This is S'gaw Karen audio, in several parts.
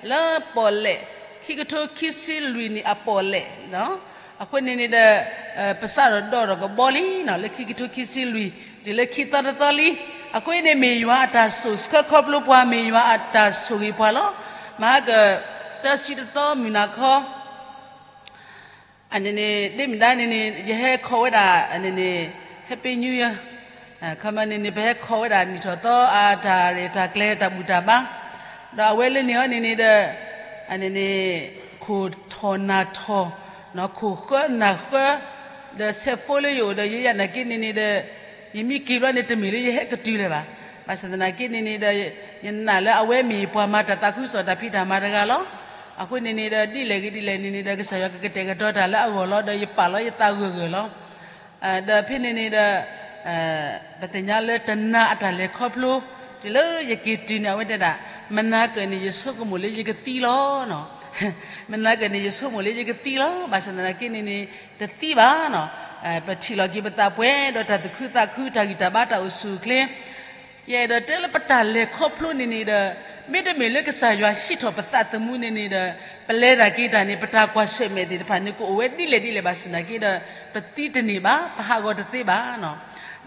လၢပီၣ်လဲၣ် ခံကထိခံဆံလွံၢ်နံၣ်အပီၣ်လဲၣ်, အဃိန့ၣ်န့ၣ်ဒီး ပစးထီၣ်ဒိးထီၣ်ကဘီလံ လၢခံကထိခံဆံလွံၢ် တုၤလၢခံသီတသီလံ. အဃိန့ၣ်မ့ၢ်ယွၤအတၢ်ဆိၣ်ဆှၢခီဖျိပှၤ မ့ၢ်ယွၤအတၢ်ဆိၣ်ဂ့ၤပှၤလီၤ. မဟါက တၢ်ဆံတသီမုၢ်နၤခီ အန့ၣ်န့ၣ် ဒ်မ့ၢ်ဒၣ်န့ၣ်န့ၣ် ယဟဲခီဝဲဒၣ် အန့ၣ်န့ၣ် Happy New Year, ခီမန့ၣ်န့ၣ် ပဟဲခီဝဲဒၣ်နံၣ်ထီၣ်သီအတၢ်ရဲၣ်တၢ်ကျဲၤတၢ်ဘူၣ်တၢ်ဘါ, ဒီးအဝဲလၢန့ၣ်အီၤန့ၣ်န့ၣ်ဒီး အန့ၣ်န့ၣ် ခိၣ်ထီၣ်နၢ်ထီၣ်, ခိၣ်ဃၢနၢ်ဃၢ, ဒီးဆဲးဖိလၢယအိၣ်ဒီးယဲယနာ်က့န့ၣ်န့ၣ်ဒီး ယမံက့ၤဘျီန့ၣ် တမ့ၢ်လၢယဟဲကတုၤလၢၤဘၣ်. ဘၣ်ဆၣ်သနာ်က့န့ၣ်န့ၣ်ဒီး ယနာ်လၢအဝဲမ့ၢ်ပှၤမၤတၢ်သးခုကစီၣ်တၢ်ဖံးတၢ်မၤတဂၤလီၤ. အဃိန့ၣ်န့ၣ်ဒီး ဒ်လဲၣ်ဂ့ၤဒ်လဲၣ်န့ၣ်န့ၣ်ဒီး ကစၢ်ယွၤကကတဲာ်ကတီၤတၢ်လၢအဂီၢ်လီၤ. ဒီးယပာ်လီၤယသးဂၢၢ်ဂၢၢ်လီၤ. ဒီးဖဲန့ၣ်န့ၣ်ဒီး ပသ့ၣ်ညါလၢတနၤအတၢ်လဲၤခီဖျိ တုၤလၢယက့ၤတုၤန့ၣ် အဝဲတဲဒၣ် မနၤကၢၣ်န့ၣ်ယဆိကမိၣ်လၢယကသံလီၤ. မနၤကၢၣ်န့ၣ်ယဆိကမိၣ်လၢယကသံလီၤ. ဘၣ်ဆၣ်သနာ်က့န့ၣ်န့ၣ် တသံဘၣ်နီၤ. ပထံၣ်လီၤက့ၤပသးပှဲၤဒီးတၢ်သူၣ်ခုသးခု တၢ်ဂံၢ်တၢ်ဘါတၢ်အိၣ်ဆူၣ်အိၣ်ချ့ ယအဲၣ်ဒိးတဲလၢပတၢ်လဲၤခီဖျိန့ၣ်န့ၣ်ဒီး မ့တမ့ၢ်လၢကစၢ်ယွၤဟံးထီၣ်ပသးသမူန့ၣ်န့ၣ်ဒီး ပလဲၤတၢ်က့ၤတၢ်န့ၣ် ပတၢ်ကွၢ်ဆၢၣ်မဲာ်သ့ၣ်တဖၣ်န့ၣ် ကအိၣ်ဝဲဒ်လဲၣ်ဒ်လဲၣ်ဘၣ်ဆၣ်သနာ်က့ဒီး ပသံတန့ၢ်ဘၣ်, ပဟးဂီၤတသ့ဘၣ်နီၤ.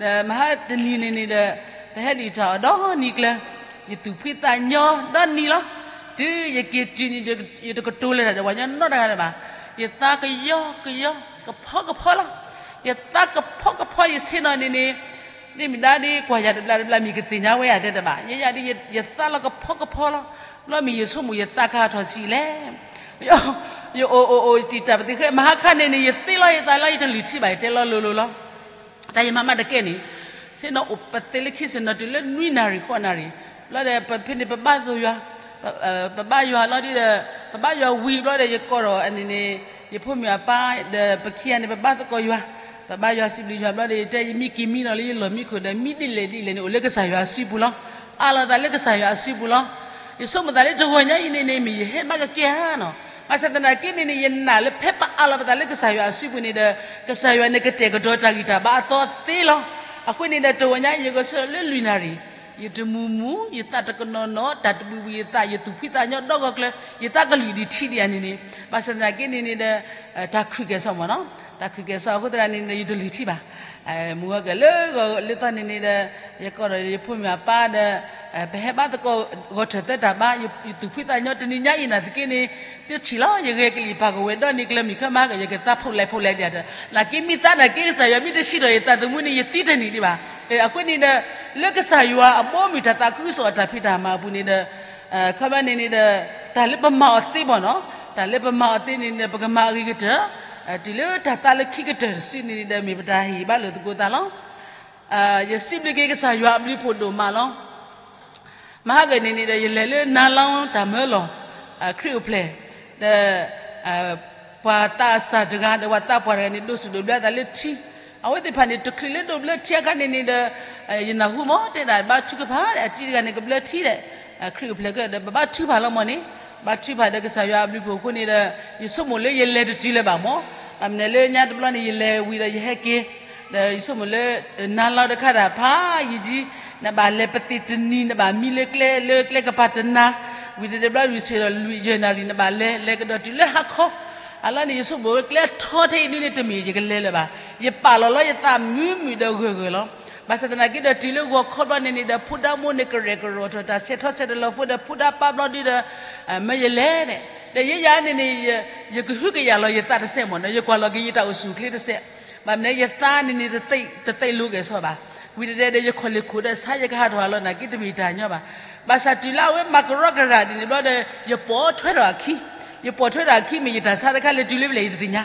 ဒီးမဟါတနံၤန့ၣ်န့ၣ်ဒီး ပဟဲဒံးတၢ်အီၤဒီနံၤကျၢၤ, ယသူၣ်ဖှံသးညီဒီနံၤလီၤ. တုၤယက့ၤတုၤန့ၣ် ယတကတိၤလၢၤတၢ်ဒီးပှၤကညီနီတဂၤလၢၤဘၣ်. ယသးကယီကယီ ကဖီကဖီလီၤ. ယသးကဖီကဖီယဆ့ၣ်နီၤန့ၣ်န့ၣ် ဒ်မ့ၢ်ဒၣ်ဒ်ကွၢ်ယၤတဘျီတဘျီမ့ၢ်ကသ့ၣ်ညါဝဲယၤတဲတဘၣ်. ယဲယၤဒ်ယသးလီၤကဖီကဖီလီၤ. ဘျီမ့ၢ်ယဆိကမိၣ်ယသးခါထီၣ်ဆံးလဲၣ်. ယအိၣ်အိၣ်အိၣ်တံာ်တာ်ပသ့ၣ်ဃဲ မဟါခါန့ၣ်န့ၣ် ယသ့လီၤယသးလီၤ ယတလုၢ်ထံဘၣ် ယတဲလီၤလိၤလိၤလီၤ. တၢ်ယမၤမးတကဲန့ၣ် ဆ့ၣ်နီၤအိၣ်ပသ့လၢခံဆ့ၣ်နီၤတုၤလၢနွံနၣ်ရံၣ်ဃိးနၣ်ရံၣ် ဘျီဒီး ပဖဲန့ၣ်ပဘါသိၣ်ယွၤ ပဘါယွၤလီၤဒ်ဒီး ပဘါယွၤဝံၤဘျီဒီး ယကိးဒီးအန့ၣ်န့ၣ် ယဖိမုၣ်အပၢ်ဒီးပခံဂၤန့ၣ် ပဘါသကိးယွၤ, ပဘါယွၤစံးဘျုးယွၤဘျီဒီး ယတဲယမံက့ၤမံနီၤလၢယလီၢ်မံခိၣ်ဒီး မံဒ်လဲၣ်ဒ်လဲၣ်န့ၣ် အိၣ်လၢကစၢ်ယွၤအစုပူၤလီၤ. အးလီၤသးလၢကစၢ်ယွၤအစုပူၤလီၤ. ယဆိကမိၣ်သးလၢတဂီၤညါအံၤန့ၣ်န့ၣ် မ့ၢ်ယဟဲမးကကဲဧါနီၤ. ဘၣ်ဆၣ်သနာ်က့န့ၣ်န့ၣ် ယနာ်လၢဖဲပအးလီၤပသးလၢကစၢ်ယွၤအစုပူၤန့ၣ်ဒီး ကစၢ်ယွၤန့ၣ်ကတဲာ်ကတီၤတၢ်ဂံၢ်တၢ်ဘါအသီသ့လီၤ. အဃိန့ၣ်ဒီး တဂီၤညါအံၤ ယဂဲၤဆၢထၢၣ်လၢလွံၢ်နၣ်ရံၣ် ယတမူမူ ယသးတကနီၤနီၤ တၢ်တဘှံးဘှံးယသး ယသူၣ်ဖှံသးညီဒီဂီၢ်ကျၢၤ ယသးကလုၢ်ဒံးထံဒံးဧါန့ၣ်န့ၣ် ဘၣ်ဆၣ်သနာ်က့န့ၣ်န့ၣ်ဒီး တၢ်ခုၣ်ကဲၣ်ဆိးမ့ၢ်နီၤ တၢ်ခုၣ်ကဲၣ်ဆိးအဃိသတးန့ၣ်ဒီး ယတလုၢ်ထံဘၣ်. မုၢ်ဂီၤကလၢဂီၤလၢသီန့ၣ်န့ၣ်ဒီး ယကိးဒီးယဖိမုၣ်အပၢ်ဒီး ပဟဲဘါသကိးဂီၤထၢၣ်သၢတၢ်ဘါ ယသူၣ်ဖှံသးညီတနံၤညါအံၤနာ်သက့န့ၣ် သုထံၣ်လီၤ ယဂဲၤကလံၣ်ပာ်ကဝဲၤဒီနံၤကျၢၤမုၢ်ခၢမဟါက ယကသးဖှိၣ်လဲၣ်ဖှိၣ်လဲၣ်ဒံး နာ်က့မ့ၢ်သးနာ်က့ကစၢ်ယွၤမ့ၢ်တဟံးထီၣ်ယသးသမူန့ၣ် ယသံတန့ၢ်ဒံးဘၣ်. အဃိန့ၣ်ဒီး လၢကစၢ်ယွၤအဘီအမုၢ်တၢ်သးခုကစီၣ်အတၢ်ဖံးတၢ်မၤအပူၤန့ၣ်ဒီး ခီမ့ၢ်န့ၣ်န့ၣ်ဒီး တၢ်လၢပမၤအီၤသ့မ့ၢ်နီၤ တၢ်လၢပမၤအီၤသ့န့ၣ်ဒီး ပကမၤအဂ့ၤကတၢၢ် တုၤလၢတၢ်သးလၢခံကတၢၢ်တစုန့ၣ်ဒီး မ့ၢ်ပတၢ်ဟ့ၣ်ဘါလိာ်သကိးသးလီၤ. ယစံးဘျုးက့ၤကစၢ်ယွၤအဘျုးဖှိၣ်ဒိၣ်မးလီၤ. မဟါကန့ၣ်န့ၣ်ဒီး ယလဲၤလၢနါလီတၢ်မၢလီၢ် ခရံာ်အိၣ်ဖျဲၣ် ဒီး ပှၤသးစၢ်တဂၤဒီး ပှၤသးပှၢ်တဂၤန့ၣ် ဒိးစူၣ်ဒိးဘျၢသးလၢထံ အဝဲသ့ၣ်တဖၣ်န့ၣ် တချုးလၢဒိးဘျၢထံအခါန့ၣ်န့ၣ်ဒီး ယနၢ်ဟူမ့ၢ်တဲဒၣ် ဘါထုကဖၣ်ဒီး အတံၤတဂၤန့ၣ် ကဘျၢထံဒီး ခရံာ်အိၣ်ဖျဲၣ်ကဒီး ပဘါထုကဖၣ်လီၤမ့ၢ်န့ၣ် ဘါထုကဖၣ်ဒီးကစၢ်ယွၤအဘျုးဖှိၣ်အဃိန့ၣ်ဒီး ယဆိကမိၣ်လၢယလဲၤတတုၤလၢၤဘၣ်မ့ၢ် ဘၣ်မနုၤလဲၣ်လၢညါတဘျီန့ၣ် ယလဲၤဝံၤဒီးယဟဲက့ၤ ဒီးယဆိကမိၣ်လၢ နါလီတခါဒၣ်ဖးယံာ်ယံာ် နဘၣ်လဲၤပသ့ၣ်တနံၤ နဘၣ်မံလၢကျဲလၢကျဲကပၤတနၤ ဝံၤတဘျီလွံၢ်ဆံဒီးလွံၢ်ယဲၢ်နၣ်ရံၣ် နဘၣ်လဲၤ လဲၤကဒီးတုၤလၢဟါခီ အလီၢ်န့ၣ် ယဆိကမိၣ်ကျဲထီထဲအံၤဒုန့ၣ် တမ့ၢ်ယကလဲၤလၢၤဘၣ်. ယပာ်လီၤလီၤယသးမုာ်မုာ်ဒီးဂၢၢ်ဂၢၢ်လီၤ. ဘၣ်ဆၣ်သနာ်က့ဒီးတုၤလၢဂီၤခီဘျီန့ၣ်န့ၣ်ဒီး ဖိဒါမိၢ်န့ၣ် ကရဲၣ်ကရိၣ်ထီၣ်တၢ်ဆဲးထီၣ်ဆဲးတလီၤဖိဒီး ဖိဒါပၢ်ဘျီဒုဒီး မၢယလဲၤန့ၣ် ဒီးယဲယၤန့ၣ်န့ၣ် ယကဟုကယာ်လီၤယသးတစဲးမ့ၢ်နီၤ ယကွၢ်လီၤက့ၤယတၢ်အိၣ်ဆူၣ်အိၣ်ချ့တစဲး ဘၣ်မနုၤ ယသးန့ၣ်န့ၣ် တသ့လိၤကဲၣ်ဆိးဘၣ်. ဝံၤတတဲဒီး ယခီၣ်လ့ၢ်ခိၣ်ဒီးဆါယကဟးထီၣ်အလီၢ်နာ်က့ တမ့ၢ်ယတၢ်ညီဘၣ်. ဘၣ်ဆၣ်တုၤလၢအဝဲမၤကရီကရၤဒ်န့ၣ်ဘျီဒီး ယပိာ်ထွဲထီၣ်အခံ ယပိာ်ထွဲထီၣ်အခံ မ့ၢ်ယတၢ်ဆါတခါလဲၣ် တုၤလၢဖဲလဲၣ် ယတသ့ၣ်ညါ.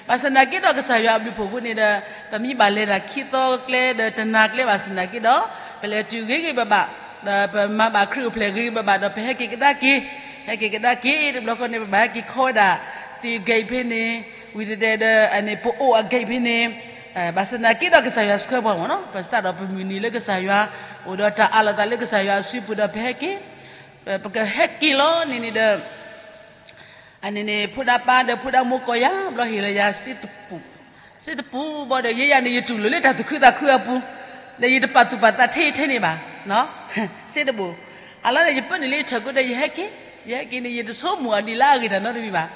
ဘၣ်ဆၣ်သနာ်က့ဒီး ကစၢ်ယွၤအဘျုးဖှိၣ်အဃိန့ၣ်ဒီး ပမ့ၢ်ဘၣ်လဲၤတၢ်ခံသီကျဲဒီးတနၤကျဲဘၣ်ဆၣ်သနာ်က့ဒီး ပလဲၤတုၤဂ့ၤဂ့ၤဘၣ်ဘၣ် ဒီးပမၤဘၣ်ခရံာ်အိၣ်ဖျဲၣ်ဂ့ၤဂ့ၤဘၣ်ဘၣ်ဒီး ပဟဲက့ၤကဒါက့ၤ ဟဲက့ၤကဒါက့ၤ တဘျီဃီန့ၣ် ပဘၣ်ဟဲက့ၤခီဝဲဒၣ် သ့ၣ်ဂဲးဖဲန့ၣ် ဝံၤတတဲဒီး အန့ၣ် ပအိၣ်အဂဲးဖဲန့ၣ် ဘၣ်ဆၣ်သနာ်က့ဒီး ကစၢ်ယွၤဆှၢပှၤမ့ၢ်နီၤ ပစးထီၣ်ပမုၢ်နံၤလၢကစၢ်ယွၤ အိၣ်ဒီးတၢ်အးလီၤသးလၢကစၢ်ယွၤအစုပူၤဒီး ပဟဲက့ၤ ပကဟဲက့ၤလီၤန့ၣ်န့ၣ်ဒီး အန့ၣ်န့ၣ် ဖိဒါပၢ်ဒီးဖိဒါမိၢ်ကိးယၤ ဘျီဟ့ၣ်လီၤယၤစ့တပူၤ, စ့တပူၤဘၣ်ဒီး ယဲယၤန့ၣ် ယတူၢ်လိာ်လၢတၢ်သူၣ်ခုသးခုအပူၤ, ဒီးယတပာ်သူၣ်ပာ်သးထဲအံၤထဲန့ၣ်ဘၣ်, စ့တဘိၣ်, အလီၢ်န့ၣ် ယပၢနုာ်လၢယဆၢၣ်ကိးဒီးယဟဲက့ၤ ယဟဲက့ၤန့ၣ် ယတဆိကမိၣ်အဒံးလၢအဂ့ၤတၢ်နီတမံၤဘၣ်.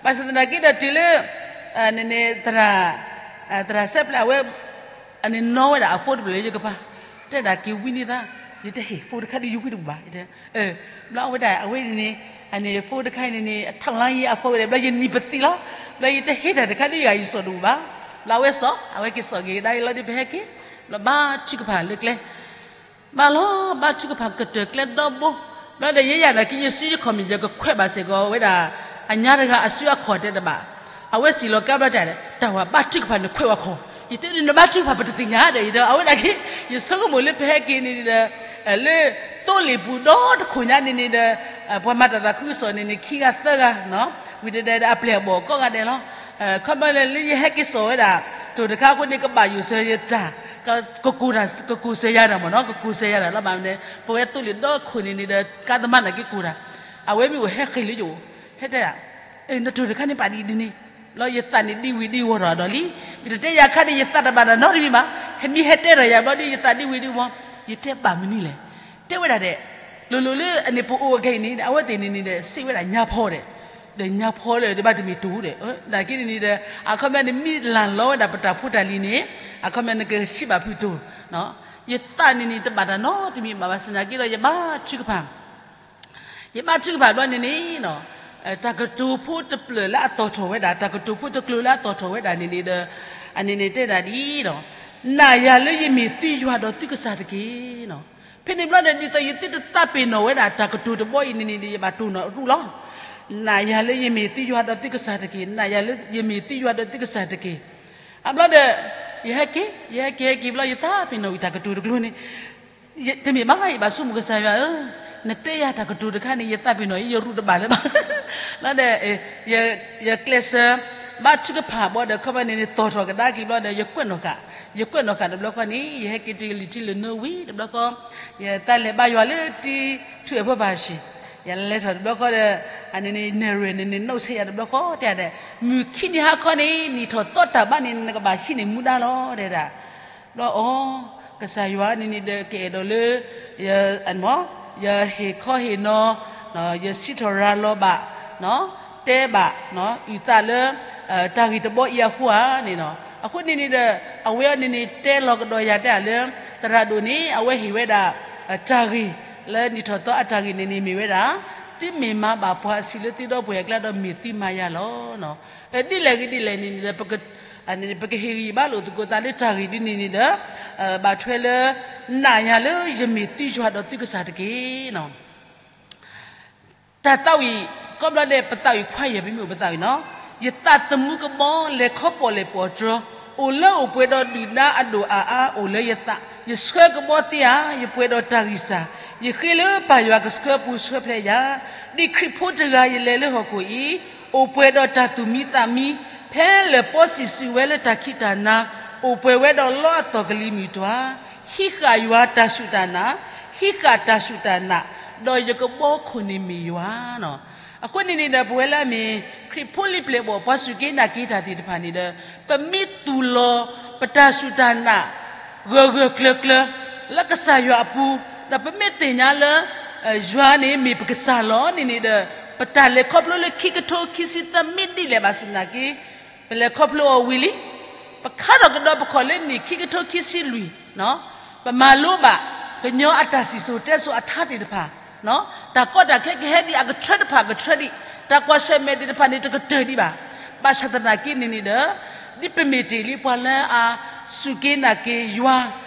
ဘၣ်ဆၣ်သနာ်က့ဒီးတုၤလၢ နန့ၣ် သရၣ်စဲးပျဲးအဝဲ အန့ၣ်နီၣ်ဝဲဒၣ်အ phone တဖျၢၣ်လၢယကပၤ, တဲဒၣ်က့ၤဝံန့ၢ်သး, ယတဟ့ၣ် phone တခါဒ်ယဝံတဘူၣ်ဘၣ်. ဘျီအဝဲဒၣ်အဝဲန့ၣ် အန့ၣ် phone တခါအံၤန့ၣ်န့ၣ် အထီၣ်လါယံၤအ phone ဝဲဒၣ် ဘျီယနံၤပသံလီၤ. ဘျီယတဟ့ၣ်တၢ်တခါဒ်ယဂၤယစိာ်တဘူၣ်ဘၣ်. ဘျီအဝဲစိာ် အဝဲက့ၤစိာ်က့ၤဒၣ်အံၤလီၤဒီး ပဟဲက့ၤ ဘျီဘါထုကဖၣ်လၢကျဲ ဘၣ်လီၤ ဘါထုကဖၣ်ကတၢၢ်ကျဲဒီဘိ, ဘျီဒီးယဲယၤနာ်က့ ယစုယခီၣ်မ့ၢ် ယကခွဲးဘၣ်စ့ၢ်ကီးဝဲဒၣ် အညါတဂၤအစုအခီၣ်တဲတဘၣ်. အဝဲစံးလီၤကါဘျီတၢ် တၢ်ဝဲဘါထုကဖၣ်န့ၣ်ခွဲးဝဲခီၣ်, ယတဲဒ်နဘါထုကဖၣ်ပတသ့ၣ်ညါဒီး ယဒီးအဝဲဒၣ်က့ၤ ယဆိကမိၣ်လၢပဟဲက့ၤန့ၣ်ဒီး လၢသိလ့ၣ်ပူၤဒီတခိၣ်ညါန့ၣ်န့ၣ်ဒီး ပှၤမၤတၢ်သးခုကစီၣ်န့ၣ်န့ၣ် ခံဂၤသၢဂၤ ဝံၤဒီးဒီးအပျဲၢ်အဘီၣ်ကိးဂၤဒဲးလီၤ. ခီဘျီလၢယဟဲက့ၤစိာ်ဝဲဒၣ် တိၢ်တခါအဃိန့ၣ် ကဘၣ်ယိၣ်စၢၤယတၢ် ကကိၢ်တၢ် ကကိၢ်စၢၤယၤတၢ်မ့ၢ်နီၤ ကကိၢ်စၢၤယၤတၢ်လီၤ. ဘၣ်မနုၤ ပဝဲသိလ့ၣ်ဒီခိၣ်န့ၣ်န့ၣ်ဒီး ကါသမါနာ်က့ကိၢ်တၢ်, အဝဲမ့ၢ်အိၣ်ဟဲဃ့ၢ်လၢယအိၣ် ဟဲတဲဒၣ် နတိၢ်တခါန့ၣ်ပာ်ဒ်အံၤဒ်န့ၣ်, ဘျီယသးန့ၣ်ဒံဝံၤဒံဝီၤထီၣ်ဒီးလံ. မ့ၢ်တတဲယၤခါန့ၣ် ယသးတဘၣ်တၢ်နီတမံၤဘၣ်. ဟဲမ့ၢ်ဟဲတဲထီၣ်ယၤဘျီဒီး ယသးဒံဝံၤဒံဝီၤ, ယတဲဘၣ်မနုၤလဲၣ်. တဲဝဲဒၣ်ဒဲး လိၤလိၤလၢအန့ၣ်ပအိၣ်အခဲအံၤန့ၣ် အဝဲသ့ၣ်န့ၣ်န့ၣ်ဒီး စံးဝဲဒၣ်ညါဖီဒီး ဒီးညါဖီလၢဒီးဘၣ်တမ့ၢ်တူၢ်ဒီး နာ်က့န့ၣ်န့ၣ်ဒီး အခီပညီန့ၣ် မ့ၢ်လၢ်လီၤဝဲဒၣ်ပတၢ်ဖိတၢ်လံၤန့ၣ် အခီပညီန့ၣ်ကဆံးဘၣ်ဖုတိၢ်, ယသးန့ၣ်န့ၣ်တဘၣ်တၢ်နီတမံၤဘၣ်. ဘၣ်ဆၣ်သနာ်က့ဒီး ယဘါထုကဖၣ် ယဘါထုကဖၣ်ဘျီန့ၣ်န့ၣ် တၢ်ကတိၤဖိတဖျၢၣ်လၢအသီၣ်ထီၣ်ဝဲဒၣ် တၢ်ကတိၤဖိတကျိၤလၢအသီၣ်ထီၣ်ဝဲဒၣ်န့ၣ်န့ၣ်ဒီး အန့ၣ်န့ၣ်တဲဒၣ်ဒ်အံၤ, နာ်ယၤလၢယမ့ၢ်သုယွၤဒီးသုကစၢ်တက့ၢ်. ဖဲန့ၣ်ဘျီန့ၣ် ဒ်သိးယသုတသးပ့ၤနီၣ်ဝဲဒၣ်တၢ်ကတိၤတဘီအံၤန့ၣ်န့ၣ်ဒီး ယဘၣ်တိၢ်နီၣ်ရူၣ်လီၤ. နာ်ယၤလၢယမ့ၢ်သုယွၤဒီးသုကစၢ်တက့ၢ်, နာ်ယၤလၢယမ့ၢ်သုယွၤဒီးသုကစၢ်တက့ၢ်. အဘျီဒီး ယဟဲက့ၤ ယဟဲက့ၤဟဲက့ၤဘျီ ယသးပ့ၤနီၣ်ဝံၤတၢ်ကတိၤတကျိၤန့ၣ် တမ့ၢ်ဘၣ် ယဘၣ်ဆိကမိၣ်ကစၢ်ယွၤဧၢ, နတဲယၤတၢ်ကတိၤတခါန့ၣ် ယသးပ့ၤနီၣ်အံၤ ယရူးတဘၣ်လၢၤဘၣ်. လီၤဒီး ယကျဲးစၢး ဘါထုကဖၣ်ဘီဒီး ခီပညီန့ၣ်န့ၣ် သီၣ်ထီၣ်ကဒါက့ၤဘျီဒီး ယကွဲးနီၣ်ဃာ်, ယကွဲးနီၣ်ဃာ်တဘျီဃီန့ၣ် ယဟဲက့ၤတုၤလံၤထံလၢၤနၢဝံၤတဘျီဃီ, ယတၢ်လဲၤဘါယွၤလၢတံၤ ထူၣ်အဲၣ်ဖိဘၣ်ဆံး, ယလဲၤထီၣ်တဘျီဃီဒီး အန့ၣ်န့ၣ် နဲၣ်ရွဲၣ်န့ၣ်န့ၣ် နီၣ်ဆဲးယၤတဘျီဃီတဲဒဲး, မုၢ်ခံနံၤဟါခီန့ၣ် နံၣ်ထီၣ်သီတၢ်ဘါန့ၣ် နကဘၣ်ဟံးန့ၢ်မူဒါလီၤ တဲဒၣ်. ဘျီအီၤ ကစၢ်ယွၤန့ၣ်န့ၣ်ဒီး ကအဲၣ်ဒိးလၢ ယဟ့ၣ်ခီဟ့ၣ်နီၤ, ယစံးထီၣ်ရၤလီၤဘၣ်, တဲဘၣ်, အုၣ်သးလၢ တၢ်ဂ့ၢ်တဘီအံၤအဃိဧါန့ၣ်လီၤ. အဃိန့ၣ်န့ၣ်ဒီး အဝဲအံၤန့ၣ်န့ၣ် တဲလီၤကဒီးယၤတဲလၢ သရၣ်ဒိၣ်န့ၣ် အဝဲဟ့ၣ်ဝဲဒၣ် တၢ်ဂ့ၢ် လၢနံၣ်ထီၣ်သီအတၢ်ဂ့ၢ်န့ၣ်န့ၣ်မ့ၢ်ဝဲဒၣ် သုမ့ၢ်မၤဘၣ်ပှၤအဆံးလၢသုဒီပုၢ်ဝဲၢ်အကျါဒီး မ့ၢ်သုမၤယၤလီၤ. ဒ်လဲၣ်ဂ့ၤဒ်လဲၣ်န့ၣ်ဒီး ပကဟ့ၣ်ဂံၢ်ဘါလိာ်သကိးသးလၢတၢ်ဂ့ၢ်ဒ်န့ၣ်န့ၣ်ဒီး ဘၣ်ထွဲလၢ နာ်ယၤလၢယမ့ၢ်သုယွၤဒီးသုကစၢ်တက့ၢ်. တၢ်သးဝံၣ် ကိးဘျီဒဲး ပသးဝံၣ်ခွါယဲၢ် ပမ့ၢ်အိၣ်ပသးဝံၣ်နီၤ, ယသးသမူကဘီ လဲၤခီပီၣ်လဲၣ်ပီၣ်တြီၤ, အိၣ်လၢအိၣ်ပှဲၤဒီးဒုၣ်ဒါအဒိၣ်အါအါ အိၣ်လၢယသး, ယဆှၢကဘီသ့ဧါ, ယပှဲၤဒီးတၢ်ဂံၢ်စၢ်, ယဃ့လၢပၢ်ယွၤကဆှၢပူၤဆှၢဖျဲးယၤ, ဒ်ခရံာ်ဖိတဂၤယလဲၤလၢဟီၣ်ခိၣ်အံၤ, အိၣ်ပှဲၤဒီးတၢ်သူၣ်မံသးမံ, ဖဲလၢာ်ပီစံးစုၤဝဲလၢတၢ်ခံးတၢ်နၤ, အိၣ်ပှဲၤဝဲဒီးလီအသီၣ်ကလံၤမုၢ်တွၤ ဟံးဃာ်ယွၤတၢ်စူၢ်တၢ်နာ်, ဟံးဃာ်တၢ်စူၢ်တၢ်နာ်, ဒီးယကဘီခိၣ်န့ၣ်မ့ၢ်ယွၤနီၤ. အဃိန့ၣ်န့ၣ်ဒီး ပဝဲလၢအမ့ၢ် ခရံာ်ဖိလံၤပျဲၢ်ဘီၣ် ပှၤစူၢ်က့ၤနာ်က့ၤတၢ်သ့ၣ်တဖၣ်န့ၣ်ဒီး ပမ့ၢ်သူၣ်လီၤ ပတၢ်စူၢ်တၢ်နာ် ဂၢၢ်ဂၢၢ်ကျၢၤကျၢၤ လၢကစၢ်ယွၤအပူၤ, ဒီးပမ့ၢ်သ့ၣ်ညါလၢ ယွၤန့ၣ်မ့ၢ်ပကစၢ်လီၤန့ၣ်န့ၣ်ဒီး ပတၢ်လဲၤခီဖျိလၢခံကထိခံဆံသၢမ့ၢ်ဒ်လဲၣ်ဘၣ်ဆၣ်သနာ်က့ ပလဲၤခီဖျိအီၤဝံၤလံ. ပခါထီၣ်ကဒီးပခီၣ်လၢနံၣ်ခံကထိခံဆံလွံၢ်, ပမၤလိဘၣ် ကညီအတၢ်စံၣ်စိၤတဲစိၤအထါသ့ၣ်တဖၣ်, တၢ်ကီတၢ်ခဲကဟဲဒံးအကထြၢတဖၣ်ကထြၢဒံး, တၢ်ကွၢ်ဆၢၣ်မဲာ်သ့ၣ်တဖၣ်န့ၣ် တကတၢၢ်ဒံးဘၣ်. ဘၣ်ဆၣ်သနာ်က့န့ၣ်န့ၣ်ဒီး ဒ်ပမ့ၢ်တ့ၢ်လံပှၤလၢအစူၢ်က့ၤနာ်က့ၤယွၤ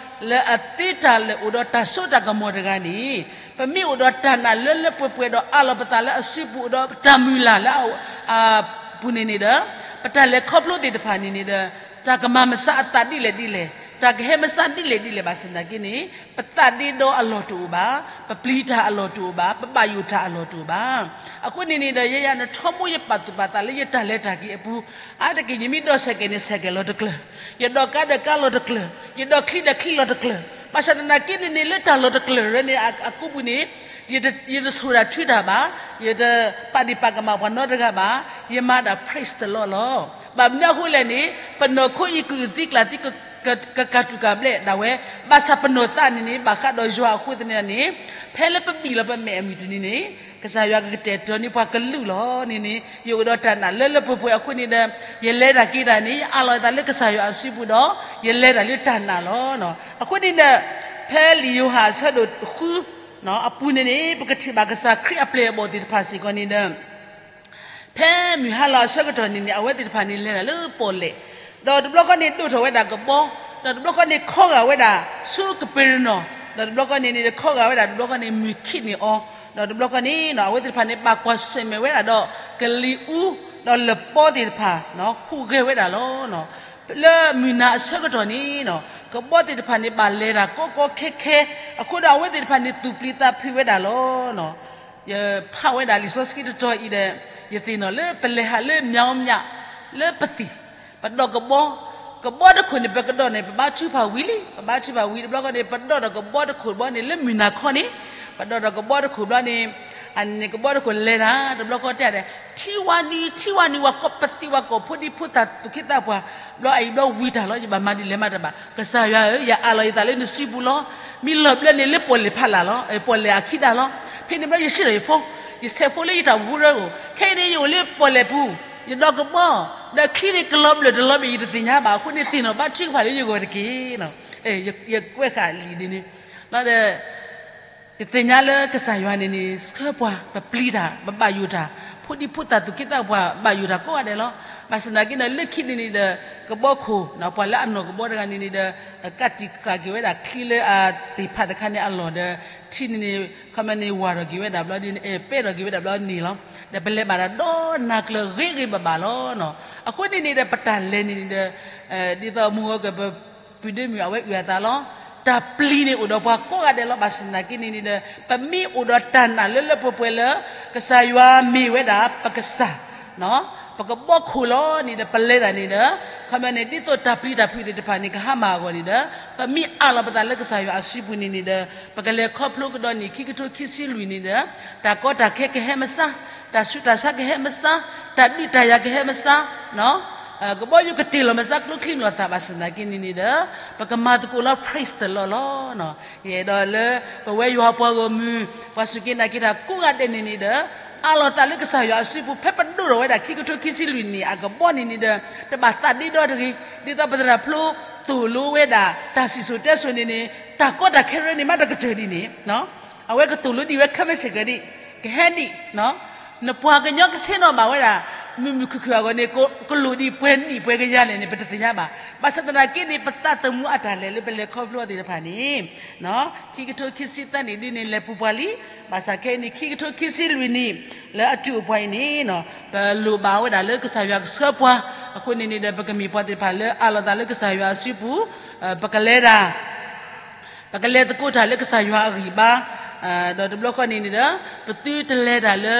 လၢအသ့တၢ်လၢအိၣ်ဒီးတၢ်စိတၢ်ကမီၤတဂၤန့ၣ် ပမ့ၢ်အိၣ်ဒီးတၢ်နာ်လၢလၢပှဲၤပှဲၤဒီးအးလီၤပသးလၢအစုပူၤအိၣ်ဒီးတၢ်မုၢ်လၢ်လၢအပူၤန့ၣ်န့ၣ်ဒီး ပတၢ်လဲၤခီဖျိသ့ၣ်တဖၣ်န့ၣ်န့ၣ်ဒီး တၢ်ကမၤမဆါအသးဒ်လဲၣ်ဒ်လဲၣ်, တၢ်ကဟဲမဆါဒ်လဲၣ်ဒ်လဲၣ်ဘၣ်ဆၣ်သနာ်က့န့ၣ် ပသးဒ့ဒီအလီၢ်တအိၣ်ဘၣ်, ပပျံၤတၢ်အလီၢ်တအိၣ်ဘၣ်, ပဘၣ်ယိၣ်တၢ်အလီၢ်တအိၣ်ဘၣ်. အဃိန့ၣ်န့ၣ်ဒီး ယဲယၤနထီဘိယပာ်သူၣ်ပာ်သးလၢယတၢ်လဲၤတၢ်က့ၤအပူၤ, အါတက့ၢ် ယမ့ၢ်ဒိးစဲးကဲးန့ၣ် စဲးကဲးလီၤတကျၢၤ, ယဒိးကါဒီးကါလီၤတကျၢၤ, ယဒိးချံဒီးချံလီၤတကျၢၤ, ဘၣ်ဆၣ်သနာ်က့န့ၣ်န့ၣ် လၢတၢ်လီၤတကျၢၤရၢန့ၣ် အကူပူၤန့ၣ် ယတဆိၣ်တၢ်ထုတၢ်ဘၣ်, ယတပာ်ဒံးပာ်ကမၣ်ပှၤနီတဂၤဘၣ်, ယမၤဒၣ် praise the Lord လီၤ. ဘၣ်မနုၤအဃိလဲၣ်န့ၣ် ပနီၢ်ခိအံၤကုၢ်သံကျၢ်သံ ကကၤတူာ်ကၤဘျဲးဒၣ်ဝဲ, ဘၣ်ဆၣ်ပနီၢ်သးန့ၣ်န့ၣ် ဘၣ်ဃးဒီးယွၤအဃိသတးန့ၣ် ဖဲလၢပဘံၣ်လီၤပမဲာ်အမုၢ်တနံၤန့ၣ် ကစၢ်ယွၤကကတဲာ်ကတီၤန့ၢ်ပှၤကလုာ်လီၤန့ၣ်န့ၣ် ယအိၣ်ဒီးတၢ်နာ်လၢလၢပှဲၤပှဲၤအဃိန့ၣ်ဒီး ယလဲၤတၢ်က့ၤတၢ်န့ၣ် ယအးလီၤယသးလၢကစၢ်ယွၤအစုပူၤဒီး ယလဲၤတၢ်လၢတၢ်နာ်လီၤ. အဃိန့ၣ်ဒီး ဖဲလံာ်ယိၤဟၣ်အဆၢဒိၣ်ဃု အပူၤန့ၣ်န့ၣ် ပကထံၣ်ဘၣ်ကစၢ်ခရံာ်အပျဲၢ်အဘီၣ်သ့ၣ်တဖၣ်စ့ၢ်ကီးန့ၣ်ဒီး ဖဲမုၢ်ဟါလီၤအဆၢကတီၢ်န့ၣ်န့ၣ် အဝဲသ့ၣ်တဖၣ်န့ၣ်လဲၤတၢ်လၢပီၣ်လဲၣ်, ဒီးတဘျီဃီန့ၣ်ဒိၣ်ထီၣ်ဝဲဒၣ်ကဘီ, ဒီးတဘျီဃီန့ၣ်ခီဂာ်ဝဲဒၣ်ဆူကပ့းရနီၣ်, ဒီးတဘျီဃီန့ၣ်န့ၣ်ခီဂာ်ဝဲဒၣ် တဘျီဃီန့ၣ်မုၢ်ခံးန့ၢ်အီၤ, ဒီးတဘျီဃီန့ၣ် အဝဲသ့ၣ်တဖၣ်န့ၣ် ဘၣ်ကွၢ်ဆၢၣ်မဲာ်ဝဲဒၣ်ဒီး ကလံၤအူ ဒီးလပီသ့ၣ်တဖၣ် ဟူးဂဲၤဝဲဒၣ်လီၤ. လၢမုၢ်နၤအဆၢကတီၢ်န့ၣ် ကဘီသ့ၣ်တဖၣ်န့ၣ် ဘၣ်လဲၤတၢ်ကီကီခဲခဲ, အဃိဒီးအဝဲသ့ၣ်တဖၣ်န့ၣ် သူၣ်ပျံၤသးဖုးဝဲဒၣ်လီၤ. ယဖးဝဲဒၣ်လံာ်စီဆှံတတီၤအံၤဒီး ယသ့ၣ်နီၣ်လၢပလဲၤဟးလၢ မြောင်းမြ လၢပသံၣ်, ပဒီးကဘီ, ကဘီတခိၣ်န့ၣ် ပကဒီးန့ၣ် ပဘါထုကဖၣ်ဝံၤလံ, ပဘါထုကဖၣ်ဝံၤတဘျီဃီန့ၣ် ပဒီးဒီးကဘီတခိၣ်ဘျီန့ၣ် လၢမုၢ်နၤခီန့ၣ်, ပဒီးဒီးကဘီတခိၣ်ဘျီန့ၣ် အန့ၣ်န့ၣ် ကဘီတခိၣ်လဲၤတၢ် တဘျီဃီတဲဒၣ် ထံဝါနံၤ ထံဝါနံၤ ဝၤကိးပသံၣ် ဝၤကိးဖိဒံဖိသၣ်သူၣ်က့သးပှၢ်, ဘျီအံၤဘျီဝံၤတၢ်လီၤ ယဘၣ်မၤဒ်လဲၣ်မးတဘၣ်, ကစၢ်ယွၤဧၢ, ယအးလီၤယသးလၢနစုပူၤလီၤ. မ့ၢ်လီၤဘျၢန့ၣ်လၢပီၣ်လဲၣ်ဖးလာ်လီၤ, ပီၣ်လဲၣ်အခံဒၣ်လီၤ. ဖဲန့ၣ်ဘျီယဆံးထီၣ်ယဖိ, ယဆဲးဖိလၢယတၢ်အိၣ်မူရၢဧိၤ, ခဲအံၤန့ၣ် ယအိၣ်လၢပီၣ်လဲၣ်ပူၤ, ယဒီးကဘီ, ဒီးချံန့ၣ်ကလီၤဘျၢၣ်တလီၤဘျၢၣ် ယတသ့ၣ်ညါဘၣ်အဃိန့ၣ် သ့ၣ်နီၣ်ဘါထုကဖၣ်လၢယဂီၢ်တက့ၢ်. ယကွဲးဃာ်လံာ်ဒ်န့ၣ်, ဒီး ယသ့ၣ်ညါလၢကစၢ်ယွၤန့ၣ်န့ၣ် ဆှၢပှၤ ပပျံၤတၢ် ပဘၣ်ယိၣ်တၢ်, ဖိဒံဖိသၣ်သူၣ်က့သးပှၢ် ဘၣ်ယိၣ်တၢ်ကိးဂၤဒဲးလီၤ. ဘၣ်ဆၣ်သနာ်က့န့ၣ် လၢခံန့ၣ်န့ၣ်ဒီး ကဘီခိၣ် ပှၤလၢအနီၢ်ကဘီတဂၤန့ၣ်န့ၣ်ဒီး ကးတံာ်ဃာ်က့ၤဝဲဒၣ်ချံလၢအသ့ၣ်ဖးတခါန့ၣ်အလီၢ်ဒီး ထံန့ၣ်န့ၣ် ခီမ့ၢ်န့ၣ် ဝၢ်ထီၣ်က့ၤဝဲဒၣ်ဘျီန့ၣ် ပဲထီၣ်က့ၤဝဲဒၣ်ဘျီန့ၣ်လီၤ. ဒီးပလဲၤဘၣ်တၢ်ဒီနၤကျၢၤဂ့ၤဂ့ၤဘၣ်ဘၣ်လီၤ. အဃိန့ၣ်န့ၣ်ဒီး ပတၢ်လဲၤန့ၣ်န့ၣ်ဒီး ဒ်သိးမုၢ်ဂီၤကပ ပုၢ်ဒ့မုၣ်အဝဲအုၣ်အသးလီၤ. တၢ်ပျံၤန့ၣ်အိၣ်ဒီးပှၤကိးဂၤဒဲးလီၤ. ဘၣ်ဆၣ်သနာ်က့န့ၣ်န့ၣ်ဒီး ပမ့ၢ်အိၣ်ဒီးတၢ်နာ်လၢလၢပှဲၤပှဲၤလၢ ကစၢ်ယွၤမ့ၢ်ဝဲဒၣ်ပကစၢ် ပကဘီခိၣ်လီၤန့ၣ်ဒီး ပလဲၤတၢ်န့ၣ်ဒီး ခီမ့ၢ်န့ၣ် ဒ်သိးတၢ်ပျံၤတၢ်ဖုးသ့ၣ်တဖၣ်န့ၣ် ကဟါမၢ်အဂီၢ်န့ၣ်ဒီး ပမ့ၢ်အးလီၤပသးလၢကစၢ်ယွၤအစုပူၤန့ၣ်န့ၣ်ဒီး ပကလဲၤခီဖျိကဒီးနံၣ်ခံကထိခံဆံလွံၢ်န့ၣ်ဒီး တၢ်ကီတၢ်ခဲကဟဲမစါ, တၢ်ဆူးတၢ်ဆါကဟဲမစါ, တၢ်ဒုးတၢ်ယၤကဟဲမစါ ကဘီယူၤကတ့ၢ်လီၤမစါကျိချံမျိာ်သၣ် ဘၣ်ဆၣ်သနာ်က့န့ၣ်န့ၣ်ဒီး ပကမၤသကိးလီၤ praise the Lord လီၤ. ယအဲၣ်ဒိးလၢ ပဝဲယွၤပှၤဂီၢ်မုၢ် ပှၤစူၢ်က့ၤနာ်က့ၤတၢ်ကိးဂၤဒဲးန့ၣ်န့ၣ်ဒီး အးလီၤသးလၢကစၢ်ယွၤအစုပူၤ ဖဲပဒိၣ်ထီၣ်ဝဲဒၣ်ခံကထိခံဆံလွံၢ်နံၣ်အကဘီန့ၣ်န့ၣ်ဒီး တဘၣ်သးဒ့ဒီတဂ့ၤ, ဒ်သိးပသရၣ်ဖျိသိၣ်လိဝဲဒၣ် တၢ်စံၣ်စိၤတဲစိၤန့ၣ်န့ၣ် တၢ်ကီတၢ်ခဲရၢန့ၣ် မ့ၢ်တကတၢၢ်ဒ်န့ၣ် အဝဲကသိၣ်လိဒံးဝဲခဲမုၢ်ဆ့ၣ်ကီးဒံး, ကဟဲဒံး, နပှၤကညီကဆ့ၣ်နီၤဘၣ်ဝဲဒၣ် မုာ်မုာ်ခုၣ်ခုၣ်အဂီၢ်န့ၣ် ကလိၣ်ဒံးပှဲၤနံၣ်ပှဲၤကယၤလဲၣ်န့ၣ် ပတသ့ၣ်ညါဘၣ်. ဘၣ်ဆၣ်သနာ်က့န့ၣ် ပသးသမူအတၢ်လဲၤလၢပလဲၤခီဖျိအီၤသ့ၣ်တဖၣ်န့ၣ် ခံကထိခံဆံသၢနံၣ်ဒ်န့ၣ် လဲၤပူၤပှၤလံ. ဘၣ်ဆၣ်ခဲအံၤန့ၣ် ခံကထိခံဆံလွံၢ်နံၣ် လၢအတုၤအိၣ်ပှၤအံၤန့ၣ် ပလိၣ်ဘၣ်ဝဲဒၣ်လၢကစၢ်ယွၤကဆှၢပှၤ, အဃိန့ၣ်န့ၣ်ဒီး ပကမ့ၢ်ပှၤသ့ၣ်တဖၣ်လၢအးလီၤသးလၢကစၢ်ယွၤအစုပူၤ, ပကလဲၤတၢ် ပကလဲၤသကိးတၢ်လၢကစၢ်ယွၤအဂံၢ်ဘါ, ဒီးတဘျီဃီန့ၣ်န့ၣ်ဒီး ပသုတလဲၤတၢ်လၢ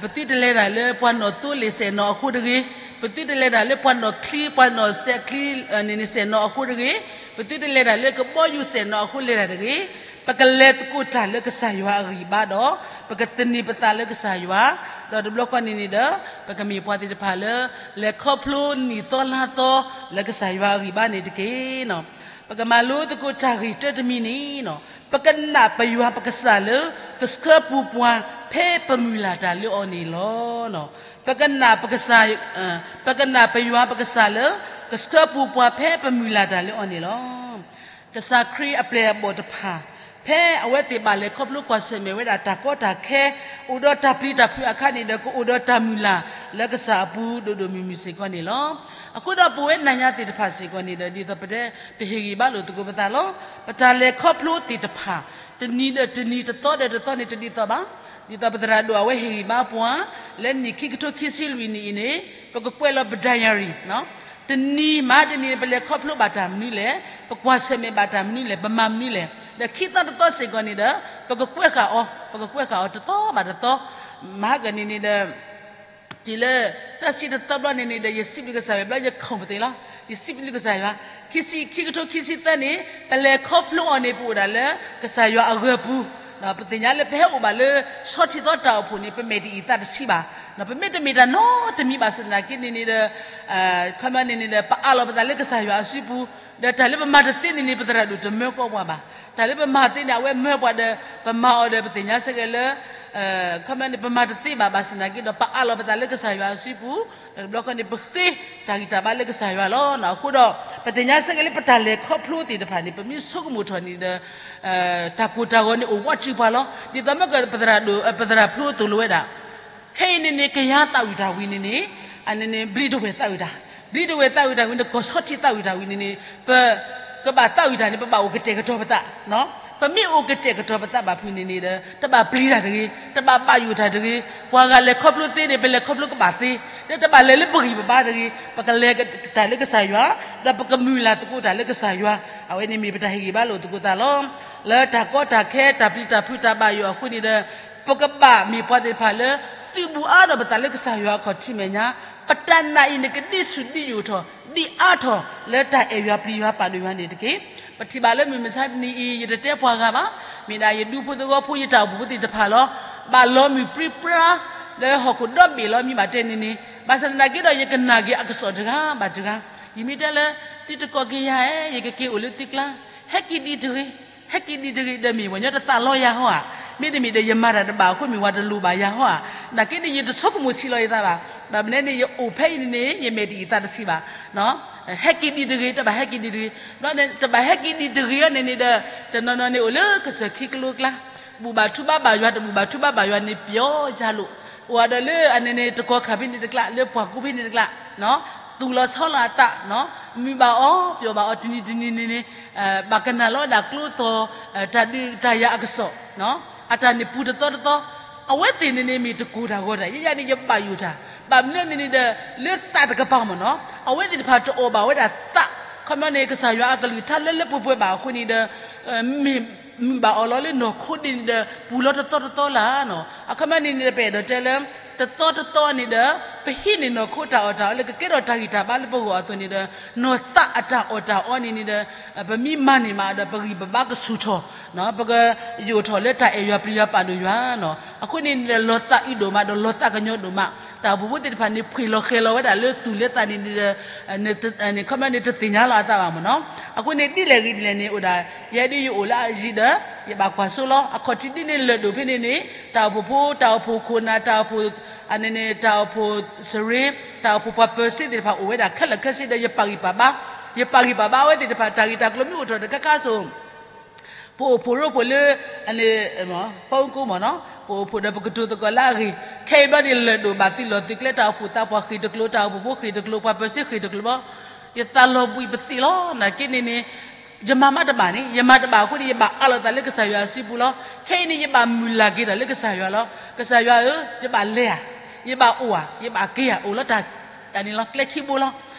ပသုတလဲၤတၢ်လၢပှၤနီၣ်သိလ့ၣ်စဲးနီၤအဃိတဂ့ၤ, ပသုတလဲၤတၢ်လၢပှၤနီၣ်ချံ ပှၤနီၣ်စဲးချံန့ၣ်န့ၣ်စဲးနီၤအဃိတဂ့ၤ, ပသုတလဲၤတၢ်လၢကဘီယူၤစဲးနီၤအဃိလဲၤတၢ်တဂ့ၤ, ပကလဲၤသကိးတၢ်လၢကစၢ်ယွၤအဂံၢ်ဘါဒီး ပကသန့ၤပသးလၢကစၢ်ယွၤ, ဒီးတဘျီဃီန့ၣ်န့ၣ်ဒီး ပကမ့ၢ်ပှၤသ့ၣ်တဖၣ်လၢ လဲၤခီဖျိနံၣ်သီလါသီ လၢကစၢ်ယွၤအဂံၢ်ဘါန့ၣ်တက့ၢ်. ပကမၤလိသကိးတၢ်ဂ့ၢ်တၢတမံၤန့ၣ်, ပကနၣ်ပယွၤပကစၢ်လၢ ကဆှၢပူၤပှၤ ဖဲပမုၢ်လၢ်တၢ်လၢအီၤန့ၣ်လီၤ. ပကနၣ်ပကစၢ်, ပကနၣ်ပယွၤပကစၢ်လၢ ကဆှၢပူၤပှၤဖဲပမုၢ်လၢ်တၢ်လၢအီၤန့ၣ်လီၤ. ကစၢ်ခရံာ်အပျဲၢ်အဘီၣ်တဖၣ် ဖဲအဝဲသ့ၣ်ဘၣ်လဲၤခီဖျိကွၢ်ဆၢၣ်မဲာ်ဝဲဒၣ်တၢ်ကီတၢ်ခဲ, အိၣ်ဒီးတၢ်ပျံၤတၢ်ဖုးအခါန့ၣ်ဒီး ကအိၣ်ဒီးတၢ်မုၢ်လၢ်လၢကစၢ်အပူၤဒိၣ်ဒိၣ်မုၢ်မုၢ်စ့ၢ်ကီးန့ၣ်လီၤ. အဃိဒီးပဝဲနၤယၤသ့ၣ်တဖၣ်စ့ၢ်ကီးန့ၣ်ဒီး ဒ်သိးပတဲ ပဟ့ၣ်ဂံၢ်ဘါလိာ်သကိးပသးလီၤ. ပတၢ်လဲၤခီဖျိသ့ၣ်တဖၣ် တနံၤဒီးတနံၤ တသီဒီးတသီန့ၣ် တဒ်သိးဘၣ်. ဒ်သိးပသရၣ်ဒိၣ်အဝဲဟ့ၣ်ဂံၢ်ဘါပှၤ လၢနံၣ်ခံကထိခံဆံလွံၢ်နံၣ်အံၤန့ၣ် ပကကွဲးလီၤပ diary တနံၤမဟါတနံၤ ပလဲၤခီဖျိဘၣ်တၢ်မနုၤလဲၣ်, ပကွၢ်ဆၢၣ်မဲာ်ဘၣ်တၢ်မနုၤလဲၣ်, ပမၤမနုၤလဲၣ်, ဒီးခံသီတသီစ့ၢ်ကီးန့ၣ်ဒီး ပကကွဲးဃာ်အီၤ, ပကကွဲးဃာ်အီၤတသီဘၣ်တသီ, မဟါကန့ၣ်န့ၣ်ဒီး တုၤလၢ သၢဆံတသီဘျီန့ၣ်န့ၣ်ဒီး ယစံးဘျုးကစၢ်ယွၤဘျီ ယခိၣ်ပသ့လီၤ. ယစံးဘျုးကစၢ်ယွၤ, ခံဆံ ခံကထိခံဆံသၢန့ၣ် ပလဲၤခီဖျိအီၤန့ၣ် ပအိၣ်ဒၣ်လၢကစၢ်ယွၤအဂၢၤပူၤ, ပသ့ၣ်ညါလၢပဟဲအိၣ်ဘၣ်လၢ ဆီထံသီတၢ်အိၣ်ဖှိၣ်န့ၣ် ပမဲာ်တအံၣ်သးတဆံးဘၣ်. ပမ့ၢ်တမ့ၢ်တၢ်နီတမံၤဘၣ်ဆၣ်သနာ်က့န့ၣ်န့ၣ်ဒီး ခီမ့ၢ်န့ၣ်န့ၣ်ဒီး ပအးလီၤပသးလၢကစၢ်ယွၤအစုပူၤ, ဒီးတၢ်လၢပမၤတသ့န့ၣ်န့ၣ် ပသရၣ်ဒိၣ်တမၢကီးပှၤဘၣ်. တၢ်လၢပမၤသ့န့ၣ် အဝဲမၢပှၤဒီး ပမၤအီၤဒီး ပသ့ၣ်ညါစ့ၢ်ကီးလၢ ခီပညီန့ၣ် ပမၤတသ့ဘၣ် ဘၣ်ဆၣ်သနာ်က့ဒီး ပအးလီၤပသးလၢကစၢ်ယွၤအစုပူၤ, ဒီးတဘျီဃီန့ၣ် ပဃ့တၢ်ဂံၢ်တၢ်ဘါလၢကစၢ်ယွၤလီၤ. အဃိဒီး ပသ့ၣ်ညါဆၢက့ၤလၢပတၢ်လဲၤခီဖျိသ့ၣ်တဖၣ်န့ၣ် ပမ့ၢ်ဆိကမိၣ်ထီၣ်န့ၣ်ဒီး တၢ်ကိၢ်တၢ်ဂီၤန့ၣ်အိၣ်ဝးတံၢ်ပှၤလီၤ. ဒ်သိးမ့ၢ်က ပသရၣ်ဒိၣ် ပသရၣ်ဖျိသိၣ်လိဝဲဒၣ် ခဲအံၤန့ၣ်န့ၣ် ကယၤသးဝံၣ်တၢ်ဝံၤန့ၣ်န့ၣ် အန့ၣ်န့ၣ် ဘျံးတဝဲၢ်သးဝံၣ်တၢ်, ဘျံးတဝဲၢ်သးဝံၣ်တၢ်ဝံၤန့ၣ် ကီၢ်ဆီထံးသးဝံၣ်တၢ်ဝံၤန့ၣ်န့ၣ် ပ ကဘၣ်သးဝံၣ်တၢ်န့ၣ် ပဘၣ်အိၣ်ကတဲာ်ကတီၤပသး, ပမ့ၢ်အိၣ်ကတဲာ်ကတီၤပသးဘၣ်ဖုးန့ၣ်န့ၣ်ဒီး တဘၣ်ပျံၤတၢ်တဂ့ၤ, တဘၣ်ဘၣ်ယိၣ်တၢ်တဂ့ၤ, ပှၤဂၤလဲၤခီဖျိသ့န့ၣ် ပလဲၤခီဖျိကဘၣ်သ့, ဒီးတဘၣ်လဲၤလၢပဂံၢ်ပဘါတဂ့ၤ, ပကလဲၤတၢ်လၢကစၢ်ယွၤ, ဒီးပကမုၢ်လၢ်သကိးတၢ်လၢကစၢ်ယွၤ, အဝဲန့ၣ်မ့ၢ်ပတၢ်ဟ့ၣ်ဂံၢ်ဘါလိာ်သကိးသးလီၤ. လၢတၢ်ကီတၢ်ခဲ တၢ်ပျံၤတၢ်ဖုးတၢ်ဘၣ်ယိၣ်အဃိန့ၣ်ဒီး ပကဘၣ်မ့ၢ်ပှၤသ့ၣ်တဖၣ်လၢ သုးဘူးအါဒီးပသးလၢကစၢ်ယွၤအခီၣ်ထံးမဲာ်ညါ, ပတၢ်နာ်အံၤန့ၣ် ကဒံဆူၣ်ဒံယိာ်ထီၣ် ဒံအါထီၣ်လၢတၢ်အဲၣ်ယွၤပျံၤယွၤပာ်ဒိၣ်ယွၤန့ၣ်တက့ၢ်. ပထံၣ်ဘၣ်လၢမုၢ်မဆါတနံၤအံၤ ယတတဲပှၤဂၤဘၣ်, မ့ၢ်ဒၣ်ယဒူဖိသဝီဖိ ယတၢ်အိၣ်ဖှိၣ်ဖိသ့ၣ်တဖၣ်လီၤ. ဘၣ်လီၤမုၢ်ပြံပြါ လၢဟီၣ်ခိၣ်ဒီဘ့ၣ်လီၤ မ့ၢ်ဘၣ်တဲန့ၣ်န့ၣ်, ဘၣ်ဆၣ်သနာ်က့ဒီး ယကနၣ်က့ၤအကစီၣ်တဂၤဘၣ်တဂၤ, ယမ့ၢ်တဲလၢ သုတကိးက့ၤယၤဧၢ, ယကက့ၤအိၣ်လၢသုကျါ, ဟဲက့ၤဒံးတဂ့ၤ, ဟဲက့ၤဒံးတဂ့ၤ, ဒီးမ့ၢ်ပှၤညီတသးလီယၤဟီဧါ, မ့တမ့ၢ်ဒီးယမၤတၢ်တဘၣ်အဃိ မ့ၢ်ပှၤတလိၣ်ဘၣ်ယၤဟီဧါ, နာ်က့န့ၣ် ယတဆိကမိၣ်ဆံးလီၤယသးဘၣ်, ဘၣ်မနုၤန့ၣ် ယအိၣ်ဖဲအံၤန့ၣ်န့ၣ် ယမဲာ်တအံၤသးတဆံးဘၣ် ဟဲက့ၤဒံးတဂ့ၤ, တဘၣ်ဟဲက့ၤဒံးတဂ့ၤ, တဘၣ်ဟဲက့ၤဒံးတဂ့ၤအီၤန့ၣ်န့ၣ်ဒီး တနီၤနီၤန့ၣ်အိၣ်လၢကစၢၢ်ခံကလိကျါ, ဘူၣ်ဘၣ်ထူဘၣ်ဘၣ်ယွၤ တဘူၣ်ဘၣ်ထူဘၣ်ဘၣ်ယွၤန့ၣ် ပျီယၤလိာ်, အိၣ်ဒီးလၢအန့ၣ်န့ၣ် တကီၢ်ခါဖဲန့ၣ်တကျါ လၢပှၢ်ကူဖဲန့ၣ်တကျါ, သူၣ်လီၤဆီလီၤအသး, မုာ်ဘၣ်အီၤ ပျီဘၣ်အီၤ တနံၤတနံၤန့ၣ်န့ၣ်, ဘၣ်ကနၣ်လီၤဝဲဒၣ်ကျိသီၣ် တၢ်ဒုးတၢ်ယၤအကစီၣ် အတၢ်န့ၣ်ပူၤတသီတသီ, အဝဲသ့ၣ်န့ၣ်န့ၣ်မ့ၢ်တကိၢ်တၢ်ဂီၤတၢ်, ယဲယၤန့ၣ် ယဘၣ်ယိၣ်တၢ်, ဘၣ်မနုၤန့ၣ်န့ၣ်ဒီး လၢသးတကပၤမ့ၢ်နီၤ, အဝဲသ့ၣ်တဖၣ်တအီၣ်ဘၣ်ဝဲဒၣ်သး, ခီပညီန့ၣ် ကစၢ်ယွၤအကလုၢ်ကထါလၢလၢပှဲၤပှဲၤဘၣ်အဃိန့ၣ်ဒီး မ့ၢ်မုာ်ဘၣ်အီၤလီၤလၢနီၢ်ခိန့ၣ်ဒီး ပူၤလီၤတသီတသီလၢ်နီၤ, အခီပညီန့ၣ်န့ၣ်ဒီး ပအဲၣ်ဒိးတဲလၢ တသီတသီန့ၣ်ဒီး ပဟံးန့ၢ်နီၢ်ခိတၢ်အီၣ်တၢ်အီလၢကကဲထီၣ်တၢ်ဂံၢ်တၢ်ဘါလၢပဂီၢ်အသိးန့ၣ်ဒီး နီၢ်သးအတၢ်အီၣ်တၢ်အီန့ၣ်န့ၣ်ဒီး ပမ့ၢ်မၤန့ၢ်မးဒီး ပဂံၢ်ပဘါကဆူၣ်ထီၣ်, ပကယိာ်ထီၣ်လၢတၢ်အဲၣ်ယွၤပျံၤယွၤပာ်ဒိၣ်ယွၤနီၤ, အဃိန့ၣ်န့ၣ်ဒီး လီၤသးအုးဒိၣ်မးဒီး လီၤသးကညီၤဒိၣ်မး, တၢ်အိၣ်ဖှိၣ်ဖိသ့ၣ်တဖၣ်န့ၣ် ဖှ့ၣ်လီၤဃဲၤလီၤဝဲဒၣ်လၢသူၣ်လၢသးန့ၣ်န့ၣ်ဒီး ခီပညီန့ၣ် တသ့ၣ်ညါလီၤအသးဘၣ်မ့ၢ်နီၤ, အဃိန့ၣ် ဒ်လဲၣ်ဂ့ၤဒ်လဲၣ်န့ၣ် အိၣ်ဒၣ် ယဲဒၣ်ယအိၣ်လၢအယံၤဒီး ယဘၣ်ကွၢ်စိလီၤ, အခီၣ်ထံးဒ်န့ၣ်လၢာ်ဒိၣ်ဖဲန့ၣ်န့ၣ် တၢ်အိၣ်ဖှိၣ်ဖိ တၢ်အိၣ်ဖှိၣ်ခိၣ်နၢ် တၢ်အိၣ်ဖှိၣ် အန့ၣ်န့ၣ် တၢ်အိၣ်ဖှိၣ်စရ့ တၢ်အိၣ်ဖှိၣ်ပှၤပၢၤစ့သ့ၣ်တဖၣ်အိၣ်ဝဲဒၣ်ခဲလၢာ်ခဲဆ့ဒီး ယပာ်ဂံၢ်ပာ်ဘါ, ယပာ်ဂံၢ်ပာ်ဘါအဝဲသ့ၣ်တဖၣ် တၢ်ဂ့ၢ်တၢ်ကျိၤမ့ၢ်အိၣ်ထီၣ်တခါခါဆိ ပအိၣ်ဖှိၣ်ရိဖှိၣ်လၢ အန့ၣ် phone ကိးမ့ၢ်နီၤ, ပအိၣ်ဖှိၣ်ဒီးပကတိၤသကိးလၢအဂ့ၢ်, ခဲအံၤဘျီန့ၣ် လၢာ်ဒိၣ်ဘၣ်သုးလီၢ်သုးကျဲ တၢ်အိၣ်ဖှိၣ်သးပှၢ်ဃ့ၢ်တကျိၤ တၢ်အိၣ်ဖှိၣ်ဖိဃ့ၢ်တကျိၤ ပှၤပၢၤစ့ဃ့ၢ်တကျိၤဘျီ, ယသးလီၤဘှံးပသံးလီၤ. နာ်က့န့ၣ်န့ၣ် ယမၤမးတဘၣ်န့ၣ် ယမၤတဘၣ်အဃိန့ၣ် ယဘၣ်အးလီၤသးလၢကစၢ်ယွၤအစုပူၤလီၤ. ခဲအံၤန့ၣ် ယဘၣ်မုၢ်လၢ်က့ၤတၢ်လၢကစၢ်ယွၤလီၤ. ကစၢ်ယွၤဧၢ, ယဘၣ်လဲၤဧါ, ယဘၣ်အိၣ်ဧါ, ယဘၣ်က့ၤဧါ, အိၣ်လီၤတၢ် အန့ၣ်လီၤ ကျဲခံဘိလီၤ.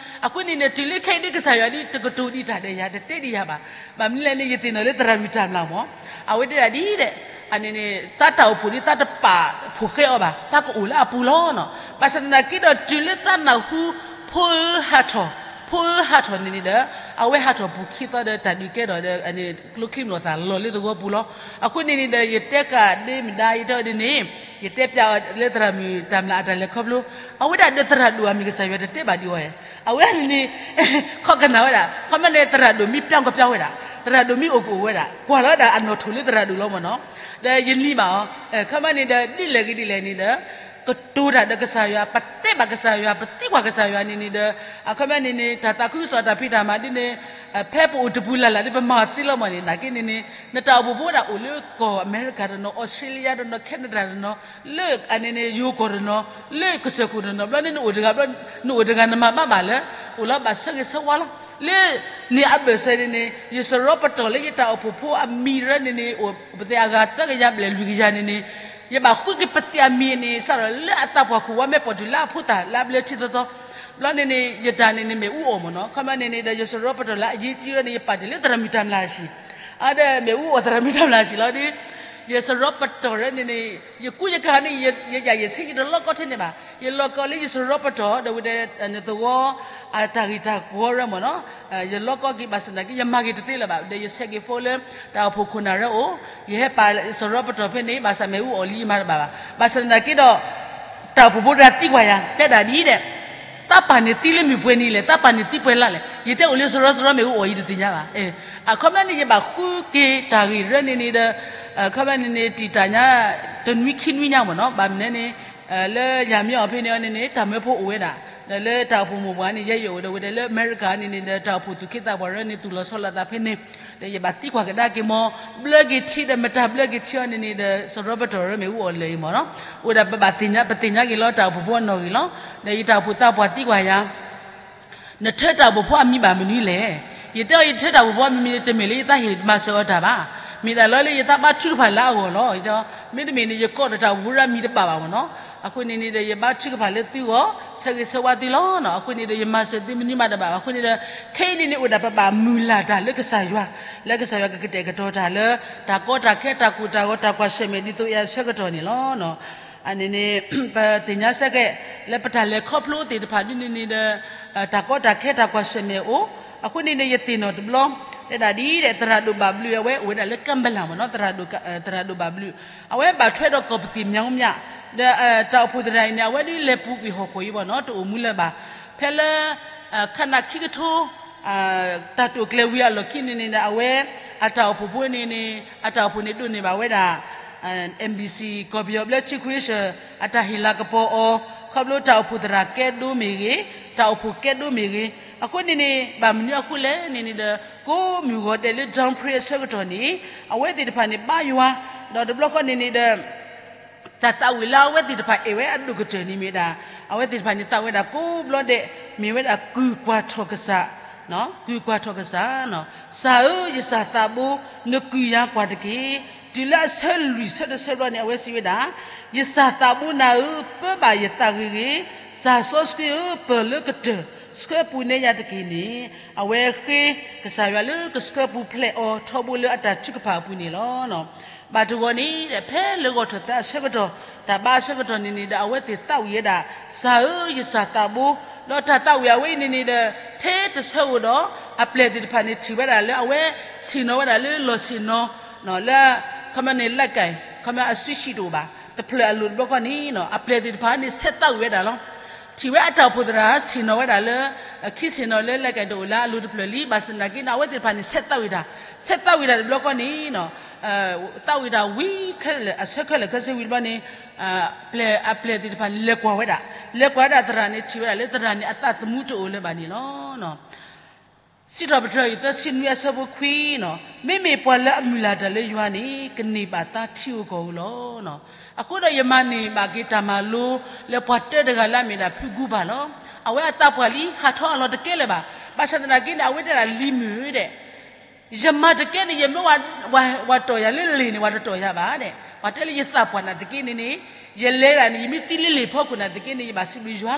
အဃိန့ၣ်န့ၣ် တုၤလၢခဲအံၤဒ်ကစၢ်ယွၤဒ်တကတိၤဒံးတၢ်ဒီးယၤ တတဲဒံးယၤဘၣ်. ဘၣ်မနုၤလဲၣ်န့ၣ် ယသ့ၣ်နီၣ်လၢသရၣ်မုၣ်တၢ်မျၢ်မ့ၢ် အဝဲတဲဒၣ်ဒ်လဲၣ်, အန့ၣ်န့ၣ် သးတၢ်အိၣ်ဖှိၣ်ဒ်သးတပာ်ဖှိၣ်ဃဲအီၤဘၣ်, သးကအိၣ်လၢအပူၤလီၤနီၤ. ဘၣ်ဆၣ်သနာ်က့ဒီး တုၤလၢသးနၢ်ဟူ ဖိဧၢဟးထီၣ်, ဖိဧၢဟးထီၣ်န့ၣ်န့ၣ်ဒီး အဝဲဟးထီၣ်ပူၤခံသီဒီး တၢ်ဒုးကဲထီၣ်ဒီး ကျိချံမျိာ်သၣ်လီၤလၢသဝီပူၤလီၤ. အဃိန့ၣ်န့ၣ်ဒီး ယတဲဃာ်ဒ့မုၣ်ဒါ ယတဲအီၤဒ်န့ၣ်, ယတဲပျးအီၤလၢသရၣ်မုၣ်တၢ်မျၢ်အတၢ်လဲၤခီဖျိ, အဝဲဒၣ်ဒီးသရၣ်ဒိၣ်အမံၤ ကစၢ်ယွၤတတဲဘၣ်ဒံးအီၤဧါ. အဝဲန့ၣ်န့ၣ် ခီကနၣ်ဝဲဒၣ် ခီမ့ၢ်န့ၣ် သရၣ်ဒိၣ်မ့ၢ်ပျီကပျီဝဲဒၣ်, သရၣ်ဒိၣ်မ့ၢ်အိၣ်ကအိၣ်ဝဲဒၣ်, ကွၢ်လီၤဝဲဒၣ်အနီၣ်ထိၣ်လၢသရၣ်ဒိၣ်လီၤမ့ၢ်နီၤ. ဒီးယနံၤဘၣ်အီၤ, ခီမ့ၢ်န့ၣ်ဒီး ဒ်လဲၣ်ဂ့ၤဒ်လဲၣ်န့ၣ်ဒီး ကတိၤတၢ်ဒီးကစၢ်ယွၤ, ပတဲဘၣ်ကစၢ်ယွၤ, ပသံကွၢ်ကစၢ်ယွၤန့ၣ်န့ၣ်ဒီး အခီမ့ၢ်န့ၣ်န့ၣ် တၢ်သးခုကစီၣ်တၢ်ဖံးတၢ်မၤဒ်န့ၣ် ဖဲပအိၣ်တပူၤလၢ်လၢ်ဒီး ပမၤအီၤသ့လီၤမ့ၢ်န့ၣ်. နာ်က့န့ၣ်န့ၣ် နတၢ်အိၣ်ဖှိၣ်ဖိဒၣ်အိၣ်လၢကီၢ်အမဲရကၤတနီၤ, အီစထြ့လယါတနီၤ, ခဲနဒၤတနီၤ, လၢအန့ၣ်န့ၣ် ယိၤကီၢ်တနီၤ, လၢကစၢၢ်ခိၣ်တနီၤ, ဘျီန့ၣ်နအိၣ်တဂၤဘျီ, နအိၣ်တဂၤနမၤဘၣ်ဘၣ်လၢ အိၣ်လီၤဘၣ်ဆၢဂ့ၤဆၢဝါလီၤ. လၢန့ၣ်အဘၢၣ်စၢၤန့ၣ်န့ၣ် ယစရီပတီၢ်လၢယတၢ်အိၣ်ဖှိၣ်ဖိအမံၤရၢန့ၣ်န့ၣ် အိၣ်ပသ့ၣ်အဂၤသၢကယၤဘျဲၣ်လွံၢ်ကယၤန့ၣ်န့ၣ် ယဘၣ်ဃုက့ၤပသံးအမံၤန့ၣ် စးထီၣ်လၢအသးပှၢ်ခိၣ်ဝါမဲာ်ပီၣ်တုၤလၢအဖိသၣ်လၢအဘျၢထံသီသီ ဘျီန့ၣ်န့ၣ် ယတၢ်န့ၣ်န့ၣ် မ့ၣ်အူအီၣ်မ့ၢ်နီၤ. ခီမ့ၢ်န့ၣ်န့ၣ်ဒီး ယစရီပတီၢ်လၢအယံၤကံရၢန့ၣ် ယပာ်တ့ၢ်လၢသရၣ်မုၣ်တၢ်မျၢ်အဟံၣ်, အဒီးမ့ၣ်အူအီၣ်သရၣ်မုၣ်တၢ်မျၢ်အဟံၣ်လီၤဒီး ယစရီပတီၢ်ရၢန့ၣ်န့ၣ် ယကူယကၤန့ၣ် ယယၤယဆ့ယတလီၤကီထဲန့ၣ်ဘၣ်. ယလီၤကီလၢယစရီပတီၢ် ဒီးဝံၤဒီး နသဝီ အတၢ်ဂ့ၢ်တၢ်ကီရၢမ့ၢ်နီၤ. ယလီၤကီက့ၤဘၣ်ဆၣ်သနာ်က့ ယမၤဂ့ၤတသ့လၢၤဘၣ်. ဒီးယဆဲးက့ၤ phone လၢ တၢ်အိၣ်ဖှိၣ်ခိၣ်နၢ်ရၢအိၣ်, ယဟဲပာ်စရီပတီၢ်ဖဲန့ၣ် ဘၣ်ဆၣ်မ့ၣ်အူအီၣ်လံယမၤတဘၣ်ဘၣ်. ဘၣ်ဆၣ်သနာ်က့ဒီး တၢ်အိၣ်ဖှိၣ်ဖိတဂၤသံကွၢ်ယၤ တဲဒၣ်ဒ်အံၤဒီး တၢ်ပာ်န့ၢ်သံလၢမ့ၢ်ပှဲၤနံၤလဲၣ်, တၢ်ပာ်န့ၢ်သံပှဲၤလါလဲၣ်, ယတဲအိၣ်လၢစရီစရီမ့ၢ်အိၣ်အီၤ ယတသ့ၣ်ညါဘၣ်. အခီပညီန့ၣ် ယဘၣ်ဃုက့ၤတၢ်ဂ့ၢ်ရၢန့ၣ်န့ၣ်ဒီး အခီပညီန့ၣ်န့ၣ် တံာ်တာ်ညါ တနွံခံနွံညါမ့ၢ်နီၤ, ဘၣ်မနုၤန့ၣ် လၢယၤမ့ၢ်အီၤဖဲန့ၣ်န့ၣ်န့ၣ် တၢ်မၢဖိအိၣ်ဝဲဒၣ်, ဒီးလၢတၢ်အိၣ်ဖှိၣ်မိၢ်ပှၢ်န့ၣ် ယဲယအိၣ်ဒီးဝဲဒၣ်လၢအမဲရကၤန့ၣ်န့ၣ်ဒီး တၢ်အိၣ်ဖှိၣ်သူၣ်က့သးပှၢ်ရၢန့ၣ် သူၣ်လီၤဆီလီၤသးဖဲန့ၣ်, ဒီးယဘၣ်သံကွၢ်ကဒါက့ၤမ့ၢ် ဘျၢက့ၤထံဒီး မတၤဘျၢက့ၤထံအီၤန့ၣ်န့ၣ်ဒီး စရီပတီၢ်ရၢမ့ၢ်အူအီၣ်လၢာ်အံၤမ့ၢ်နီၤ, အိၣ်ဒၣ်ပဘၣ်သ့ၣ်ညါ ပသ့ၣ်ညါက့ၤလီၤ တၢ်အိၣ်ဖှိၣ်ဖိအနီၣ်ဂံၢ်လီၤ, ဒီးယတၢ်အိၣ်ဖှိၣ်သးပှၢ်သံကွၢ်ယၤ နထၢတၢ်အိၣ်ဖှိၣ်ဖိအမံၤဘၣ်မနုၤလဲၣ်. ယတဲအီၤ ယထၢတၢ်အိၣ်ဖှိၣ်ဖိအမံၤန့ၣ် တမ့ၢ်လၢယသးဟ့ၣ်မၤစၢၤအီၤတၢ်ဘၣ်. မ့ၢ်ဒၣ်လီၤလၢယသးဘါထုကဖၣ်လၢအဂီၢ်လီၤ. မ့တမ့ၢ်န့ၣ် ယကိးဒီးတၢ်အိၣ်ဖှိၣ်ဖိအမံၤတဘၣ်ဘၣ်မ့ၢ်နီၤ. အဃိန့ၣ်န့ၣ်ဒီး ယဘါထုကဖၣ်လၢသုဂီၢ် ဆၢဂ့ၤဆၢဝါသုလီၤ. အဃိန့ၣ်ဒီး ယမၤစၢၤသုမနုၤမးတဘၣ်ဘၣ်. အဃိန့ၣ်ဒီး ခဲအံၤန့ၣ်န့ၣ် အိၣ်ဒၣ်ပဘၣ်မုၢ်လၢ်တၢ်လၢကစၢ်ယွၤ, လၢကစၢ်ယွၤကကတဲာ်ကတီၤတၢ်လၢ တၢ်ကီတၢ်ခဲ တၢ်ကိၢ်တၢ်ဂီၤ တၢ်ကွၢ်ဆၢၣ်မဲာ်ဒ်သိးအံၤအဆၢကတီၢ်န့ၣ်လီၤ. အန့ၣ်န့ၣ် ပသ့ၣ်ညါဆၢက့ၤ လၢပတၢ်လဲၤခီဖျိသ့ၣ်တဖၣ်ဒ်န့ၣ်န့ၣ်ဒီး တၢ်ကီတၢ်ခဲတၢ်ကွၢ်ဆၢၣ်မဲာ်အိၣ်, အဃိန့ၣ်န့ၣ် ယသ့ၣ်နီၣ်တဘျီ တဲဒၣ်ဒ်ဒီး သရၣ်ဒိၣ်ဘၣ်ဘျုး အဝဲအိၣ်ဝဲဒၣ်လၢကၢဘလၣ်မ့ၢ်နီၤ, သရၣ်ဒိၣ်ဘၣ်ဘျုး အဝဲဘၣ်ထွဲဒီးကီၢ်ပသံၣ်မၠၤမၠး, ဒီးတၢ်အိၣ်ဖှိၣ်သရၣ်အံၤန့ၣ် အဝဲဒုးလဲၤပူၤကွံာ်ဟီၣ်ခိၣ်အံၤဘၣ်နီၤ, တအိၣ်မူလၢၤဘၣ်. ဖဲလၢ ခနၣ်ခံကထိ တၢ်တိာ်ကျဲၤဝံၤအလီၢ်ခံန့ၣ်န့ၣ်ဒီး အဝဲ အတၢ်အိၣ်ဖှိၣ်ဖိန့ၣ်န့ၣ် အတၢ်အိၣ်ဖှိၣ်န့ၣ်ဒိးန့ၢ်ဘၣ်ဝဲဒၣ် MBC ကီၢ်ပယီၤဘျၢထံခွ့ဆၢၣ် အတၢ်ဟ့ၣ်လၤကပီၤအီၤ ခီဖျိတၢ်အိၣ်ဖှိၣ်သရၣ်ကဲဒိမ့ၢ်ဂ့ၤ, တၢ်အိၣ်ဖှိၣ်ကဲဒိမ့ၢ်ဂ့ၤ, အဃိန့ၣ်န့ၣ် ဘၣ်မနုၤအဃိလဲၣ်န့ၣ်န့ၣ်ဒီး ကိးမုၢ်ဂီၤဒဲးလၢ Grand Prix အဆၢကတီၢ်န့ၣ် အဝဲသ့ၣ်တဖၣ်န့ၣ် ဘါယွၤ ဒီးတဘျီဃီန့ၣ်န့ၣ်ဒီး တၢ်သးဝံၣ်လၢအဝဲသ့ၣ်တဖၣ်အဲၣ်ဝဲအဒိၣ်ကတၢၢ်န့ၣ်မ့ၢ်ဒၣ် အဝဲသ့ၣ်တဖၣ်န့ၣ်သးဝံၣ်ဝဲဒၣ်ကိးဘျီဒဲး မ့ၢ်ဝဲဒၣ် ကုၢ်ကွၢ်ထီၣ်ကစၢ်, ကုၢ်ကွၢ်ထီၣ်ကစၢ်, စၢ်ဧၢ, ယစၢ်သးဘိ, နကုၢ်ယၤကွၢ်တက့ၢ်. တုၤလၢအဆၢလွံၢ်ဆၢတဆၢဘျီန့ၣ် အဝဲစံးဝဲဒၣ်, ယစၢ်သးဘိနၤဧၢ, ပၢဘၣ်ယသးဂ့ၤဂ့ၤ, စၢ်စီဆှံဧၢ, ပၢၢ်လၢကတၢၢ် ဆှၢပူၤနဲယၤတက့ၢ်န့ၣ်, အဝဲဃ့ကစၢ်ယွၤလၢကဆှၢပူၤဖျဲးအီၤထီဘိလၢအတၢ်ထုကဖၣ်အပူၤန့ၣ်လီၤ. ဘၣ်တဂီၤန့ၣ်ဒီး ဖဲလၢဂီၤထီၣ်သးအဆၢကတီၢ် တၢ်ဘါအဆၢကတီၢ်န့ၣ်န့ၣ်ဒီး အဝဲသ့ၣ်သးဝံၣ်ဝဲဒၣ် စၢ်ဧၢ, ယစၢ်သးဘိ, ဒီးတၢ်သးဝံၣ်အဝဲအံၤန့ၣ်န့ၣ်ဒီး ထဲတဆၢဧိၤဒီး အပျဲၢ်သ့ၣ်တဖၣ်န့ၣ် ထံၣ်ဝဲဒၣ်လၢအဝဲဆ့ၣ်နီၤဝဲဒၣ်လၢလီၢ်ဆ့ၣ်နီၤ လၢ ခီမီန့ၣ် လၢကဲ ခီမီအစုဆံးတအိၣ်ဘၣ် တဖျၢၣ်အလိၤတဘျီဃီန့ၣ် အပျဲၢ်သ့ၣ်တဖၣ်န့ၣ် ဆဲးသးဝံၣ်ဝဲဒၣ်လီၤ. ထံၣ်ဝဲအတၢ်အိၣ်ဖှိၣ်သရၣ် ဆ့ၣ်နီၤဝဲဒၣ်လၢ ခံဆ့ၣ်နီၤလၢလၢကဲတအိၣ်လၢအလိၤတဖျၢၣ်လံ ဘၣ်ဆၣ်သနာ်က့န့ၣ် အဝဲသ့ၣ်တဖၣ်န့ၣ် ဆဲးသးဝံၣ်တၢ်, ဆဲးသးဝံၣ်တၢ်တဘျီဃီန့ၣ် သးဝံၣ်တၢ်ဝံၤခဲလၢာ် အဆၢခဲလၢာ်ခဲဆ့ဝံၤတဘျီန့ၣ် ပျဲၢ် အပျဲၢ်သ့ၣ်တဖၣ်န့ၣ် လဲၤကွၢ်ဝဲဒၣ်, လဲၤကွၢ်ဝဲဒၣ်သရၣ်န့ၣ် ထံၣ်ဝဲဒၣ်လၢသရၣ်န့ၣ် အသးသမူတအိၣ်လၢၤဘၣ်န့ၣ်လီၤ. စံးထီၣ်ပတြၢၤ ယသၢဆံနွံအဆၢဖိခွံန့ၣ်, မ့မ့ၢ်ပှၤလၢအမုၢ်လၢ်တၢ်လၢယွၤန့ၣ် ကန့ၢ်ဘၣ်သါထံဧိၤကီၢ်ဧိၤလီၤ. အဃိဒီးယမၤန့ၢ်ဘၣ်က့ၤတၢ်မၤလိလၢပှၤတၢတဂၤလၢအမ့ၢ်ဒၣ်ဖုကူဘၣ်လီၤ. အဝဲအသးပှၢ်လံ ဟးထီၣ်အလီၢ်တကဲလၢၤဘၣ်. ဘၣ်ဆၣ်သနာ်က့န့ၣ် အဝဲတဲဒၣ်လံၤမုၣ်ဧၢဒဲး ယမၤတကဲန့ၣ် ယမ့ၢ်ဝၤတီၢ်ယၤလၢလ့ၣ်န့ၣ် ဝၤတတီၢ်ယၤဘၣ်ဒဲး, ပှၤတဲလၢယသးပှၢ်နာ်သက့န့ၣ်န့ၣ်, ယလဲၤဒၣ်န့ၣ် ယမ့ၢ်သံလၢလ့ၣ်ဖီခိၣ်နာ်သက့န့ၣ် ယဘၣ်စံးဘျုးယွၤ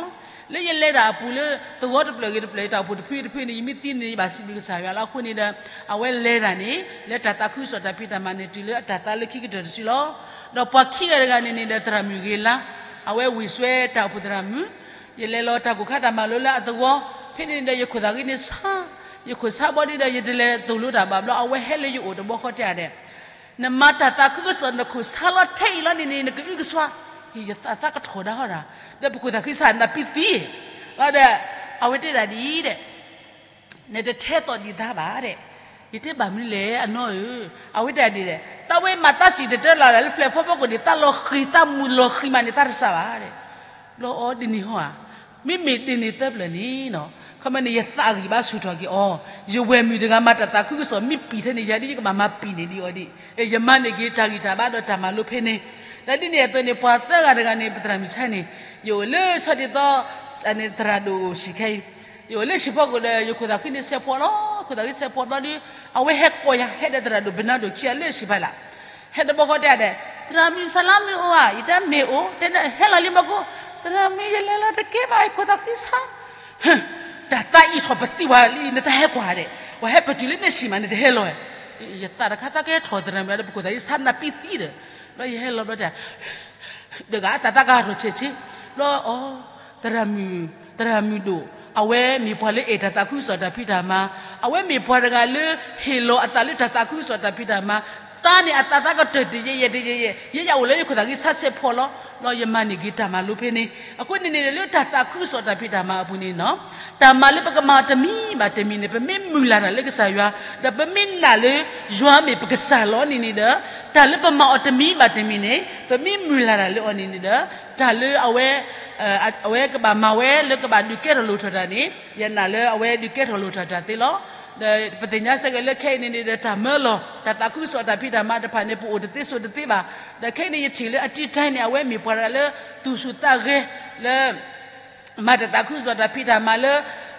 လီၤ. လၢယလဲၤဒၣ်အပူၤလၢသဝီတဖျၢၣ်ဂ့ၤတဖျၢၣ် ယတၢ်အိၣ်ဖှိၣ်တဖုတဖုန့ၣ် ယမ့ၢ်သံန့ၣ် ယဘၣ်စံးဘျုးကစၢ်ယွၤလီၤ. အဃိန့ၣ်ဒီး အဝဲလဲၤဒၣ်န့ၣ် လၢတၢ်သးခုကစီၣ်တၢ်ဖံးတၢ်မၤန့ၣ် တုၤလၢအတၢ်သါလၢခံကတၢၢ်တစုလီၤ. ဒီးပှၤခံဂၤတဂၤန့ၣ်န့ၣ်ဒီး သရၣ်မုၣ်ဂ့ၤလါ, အဝဲဝံၢ်စွဲတၢ်အိၣ်ဖှိၣ်သရၣ်မုၣ်, ယလဲၤလီၤတၢ်ကိၢ်ခါတၢ်မၤလိလၢအသဝီ, ဖဲန့ၣ်ဒီး ယခိၣ်သးဂံၢ်န့ၣ်ဆါ, ယခိၣ်ဆါဘီဒ်ဒီး ယတလဲၤသိၣ်လိတၢ်ဘၣ်ဘျီ အဝဲဟဲလၢယအိၣ်တဘျီဃီတဲဒဲး နမၤတၢ်သးခုကစီၣ် နခိၣ်ဆါလီၤထဲအံၤလီၤန့ၣ်န့ၣ် နကအုကစွါ, ယသးသးကထီၣ်ဒၣ်ဟီဒၣ်, ဒီးပခိၣ်သးခုဆါနၢ်ပံသံ, လီၤဒီး အဝဲတဲဒၣ်ဒ်အံၤဒဲး နတထဲသိးဒံးသါဘၣ်ဒဲး, ယတဲဘၣ်မနုၤလဲၣ်အနီၢ်ဧၢ, အဝဲတဲဒၣ်ဒ်လဲၣ်, သးဝဲမၤသးစံၣ်တဲၤတဲလီၤလၢ platform ဖီခိၣ်န့ၣ် သးလီၤဃံၤသးမုာ်လီၤဃံၤမးန့ၣ် သးတစၢ်ဘၣ်ဒဲး, ဘျီအီၤဒ်န့ၣ်ဟီဧါ, မ့မ့ၢ်ဒ်န့ၣ်သၢပျၢၢ်န့ၣ်နီၤ, ခီမီန့ၣ် ယသးဂံၢ်ဘါဆူၣ်ထီၣ်က့ၤအီၤ, ယဝဲၢ်မုၣ်တဂၤမၤတၢ်သးခုကစီၣ် မ့ၢ်ပံာ်ထဲန့ၣ် ယၤဒ်ယကဘၣ်မၤပံာ်န့ၢ်ဒံးအီၤဒံး, ယမၤန့ၢ်က့ၤတၢ်ဂံၢ်တၢ်ဘါဒီးတၢ်မၤလိဖဲန့ၣ်, ဒီးဒ်န့ၣ်အသိးန့ၣ် ပှၤသၢဂၤတဂၤန့ၣ် ပသရၣ်မုၣ်ဆါန့ၣ်, ယအိၣ်လၢဆီဒ်သိး သရၣ်ဒိၣ်အိၣ်ဆံးခဲအံၤ, ယအိၣ်လၢဟံၣ်ဖီခိၣ်ဒီး ယခိၣ်သးခုန့ၣ်ဆဲးဖှီလီၤ, ခိၣ်သးခုဆဲးဖှီဘျီဒီး အဝဲဟဲကိးယၤ ဟဲဒီးသရၣ်ဒိၣ်ဘနါဒိၣ်ခံဂၤလၢဟံၣ်ဖီလာ် ဟဲတဘျီဃီတဲဒဲး, သရၣ်မုၣ်စလါမုၣ်အိၣ်ဧါ, ယတဲမ့ၢ်အိၣ်, တဲဟဲလီၤလံမၢ်ကိ, သရၣ်မုၣ်ယလဲၤလီၤတကဲဘၣ် ယခိၣ်သးခုဆါ, တၢ်သးအံၤထီၣ်ပသံဝဲလံ နတဟဲကွၢ်ဒဲး, ပှၤဟဲပတုာ်လၢန့ၣ်ဆံးမး နတဟဲလီၤ, ယသးတခါသးကဟဲထီၣ်သရၣ်မုၣ်ဒီး ပခိၣ်သးခုဆါနၢ်ပံသံဒီး, ဘျီယဟဲလီၤဘျီတဲ တဂၤအတၢ်သးကဟးထီၣ်ဆဲးဆ့, ဘျီအီၤ, သရၣ်မုၣ်, သရၣ်မုၣ်ဒိၣ်, အဝဲမ့ၢ်ပှၤလၢအဲၣ်တၢ်သးခုကစီၣ်တၢ်ဖံးတၢ်မၤ, အဝဲမ့ၢ်ပှၤတဂၤလၢဟ့ၣ်လီၤအသးလၢတၢ်သးခုကစီၣ်တၢ်ဖံးတၢ်မၤ, သးန့ၣ်အသးသးကတၢၢ်တယဲၢ်ယဲၢ်တယဲၢ်ယဲၢ်, ယဲယအိၣ်လၢယခိၣ်သးဂ့ၤဆါဆဲးဖီလီၤ, ဒီးယမၤန့ၢ်က့ၤတၢ်မၤလိဖဲန့ၣ်. အဃိန့ၣ်န့ၣ်ဒီး လၢတၢ်သးခုကစီၣ်တၢ်ဖံးတၢ်မၤအပူၤန့ၣ်နီၤ, တၢ်မၤလၢပကမၤအီၤတမံၤဘၣ်တမံၤန့ၣ် ပမ့ၢ်မုၢ်လၢ်တၢ်လၢကစၢ်ယွၤ, ဒီးပမ့ၢ်နာ်လၢယွၤမ့ၢ်ပကစၢ်လီၤန့ၣ်န့ၣ်ဒီး, တၢ်လၢပမၤအီၤတမံၤဘၣ်တမံၤန့ၣ် ပမ့ၢ်မုၢ်လၢ်တၢ်လၢအီၤန့ၣ်န့ၣ်ဒီး, တၢ်လၢအဝဲ အဝဲကဘၣ်မၤဝဲလၢကဘၣ်ဒုးကဲထီၣ်လိၣ်ထီၣ်တၢ်န့ၣ် ယနာ်လၢအဝဲဒုးကဲထီၣ်လိၣ်ထီၣ်တၢ်သ့လီၤ. ဒီးပသ့ၣ်ညါဆၢက့ၤလၢခဲအံၤန့ၣ်န့ၣ်ဒီး တၢ်မၢလီၤ တၢ်သးခုကစီၣ်တၢ်ဖံးတၢ်မၤတဖၣ်န့ၣ် ပအိၣ်တသ့ဆိးတသ့ဘၣ်. ဒီးခဲအံၤန့ၣ် ယထံၣ်လၢအတံၤတၢ်န့ၣ် အဝဲမ့ၢ်ပှၤတဂၤလၢ သူၣ်ဆူၣ်သးဂဲၤ လၢ မၤတၢ်သးခုကစီၣ်တၢ်ဖံးတၢ်မၤလၢ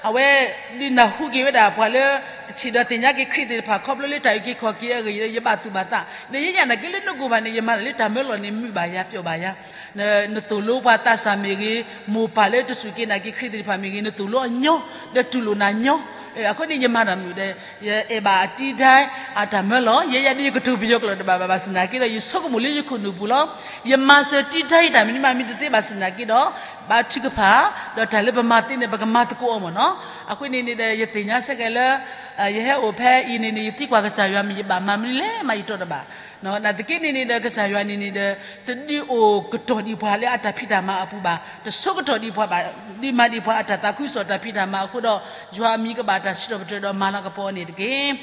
အဝဲဒုးနၢ်ဟူက့ၤဝဲဒၣ်ပှၤလၢ တဆံးဒီးသ့ၣ်ညါက့ၤခရံာ်သ့ၣ်တဖၣ် ခီဖျိလၢတၢ်အုၣ်က့ၤခီၣ်က့ၤအဂ့ၢ်ဒီး ယဘၣ်သူၣ်ဘၣ်သး, ဒီးယဲယနာ်က့လၢနဂီၢ်ဘၣ်န့ၣ် ယမၤတၢ်လၢတၢ်မၢလီၤန့ၣ် မုာ်ဘၣ်ယၤ ပျီဘၣ်ယၤ, နသိၣ်လိပှၤသးစၢ်မ့ၢ်ဂ့ၤ, မိၢ်ပၢ်လၢတစူၢ်က့ၤနာ်က့ၤခရံာ်သ့ၣ်တဖၣ်မ့ၢ်ဂ့ၤ, နသိၣ်လိအညီ, ဒီးတူၢ်လိာ်နၤညီ, အဃိန့ၣ် ယမၤတၢ်မုာ်ဒီး ယအဲၣ်ဘၣ်အတံၤတၢ် အတၢ်မၢလီၤ, ယဲယၤဒ်ယကတိၤပယီၤကျိာ်တဘၣ်ဘၣ်ဘၣ်ဆၣ်သနာ်က့ဒီး ယဆိကမိၣ်လၢယခိၣ်နူာ်ပူၤလီၤ. ယမၤစၢၤတံၤတၢ်အံၤတၢ်မနုၤမးမ့ၢ်တသ့ဘၣ်ဆၣ်သနာ်က့ဒီး ဘါထုကဖၣ်, ဒီးတၢ်လၢပမၤသ့န့ၣ် ပကမၤသကိးအီၤမ့ၢ်နီၤ. အဃိန့ၣ်န့ၣ်ဒီး ယသ့ၣ်ညါဆၢက့ၤလၢ ယဟဲအိၣ်ဖဲအံၤန့ၣ်န့ၣ် ယသံကွၢ်ကစၢ်ယွၤမ့ၢ်ယဘၣ်မၤမနုၤလဲၣ်မး ယတီတဘၣ်. နာ်သက့န့ၣ်န့ၣ်ဒီး ကစၢ်ယွၤန့ၣ်န့ၣ်ဒီး တဒုးအိၣ်ကတီၢ်ဒံးပှၤလၢအတၢ်ဖံးတၢ်မၤအပူၤဘၣ်, တဆိကတီၢ်ဒံးပှၤဘၣ်, ဒုးမၤဒံးပှၤအတၢ်သးခုကစီၣ်တၢ်ဖံးတၢ်မၤအဃိဒီး ယွၤအမံၤကဘၣ်တၢ်စံးထီၣ်ပတြၢၤဒီးမၤလၤကပီၤအီၤန့ၣ်တက့ၢ်.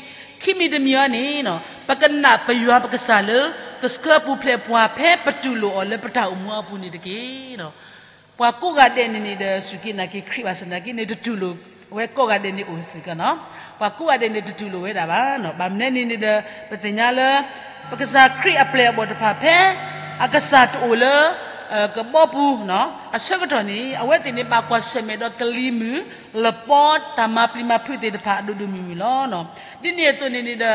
ခံမံၤတမံၤအံၤန့ၣ် ပကနၣ်ပယွၤပကစၢ်လၢ ကဆှၢပူၤဖျဲးပှၤဖဲပတူၢ်လိာ်အီၤလၢပတၢ်အိၣ်မူအပူၤန့ၣ်တက့ၢ်. ပှၤကိးဂၤဒဲးန့ၣ်န့ၣ်ဒီး စူၢ်က့ၤနာ်က့ၤခရံာ်ဘၣ်ဆၣ်သနာ်က့န့ၣ် တတူၢ်လိာ်ဝဲကိးဂၤဒဲးန့ၣ်အိၣ်စ့ၢ်ကီးနီၤ. ပှၤကိးဂၤဒဲးန့ၣ် တတူၢ်လိာ်ဝဲဒၣ်ဘၣ်. ဘၣ်မနုၤန့ၣ်န့ၣ်ဒီး ပသ့ၣ်ညါလၢ ပကစၢ်ခရံာ်အပျဲၢ်အဘီၣ်တဖၣ်ဖဲ အကစၢ်တအိၣ်လၢ ကဘီပူၤ အဆၢကတီၢ်န့ၣ် အဝဲသ့ၣ်န့ၣ်ဘၣ်ကွၢ်ဆၢၣ်မဲာ်ဒီးကလံၤမုၢ် လပီတၢ်မၤပျံၤမၤဖုးသ့ၣ်တဖၣ်အဒိၣ်ဒိၣ်မုၢ်မုၢ်လီၤ. ဒ်န့ၣ်အသိးန့ၣ်န့ၣ်ဒီး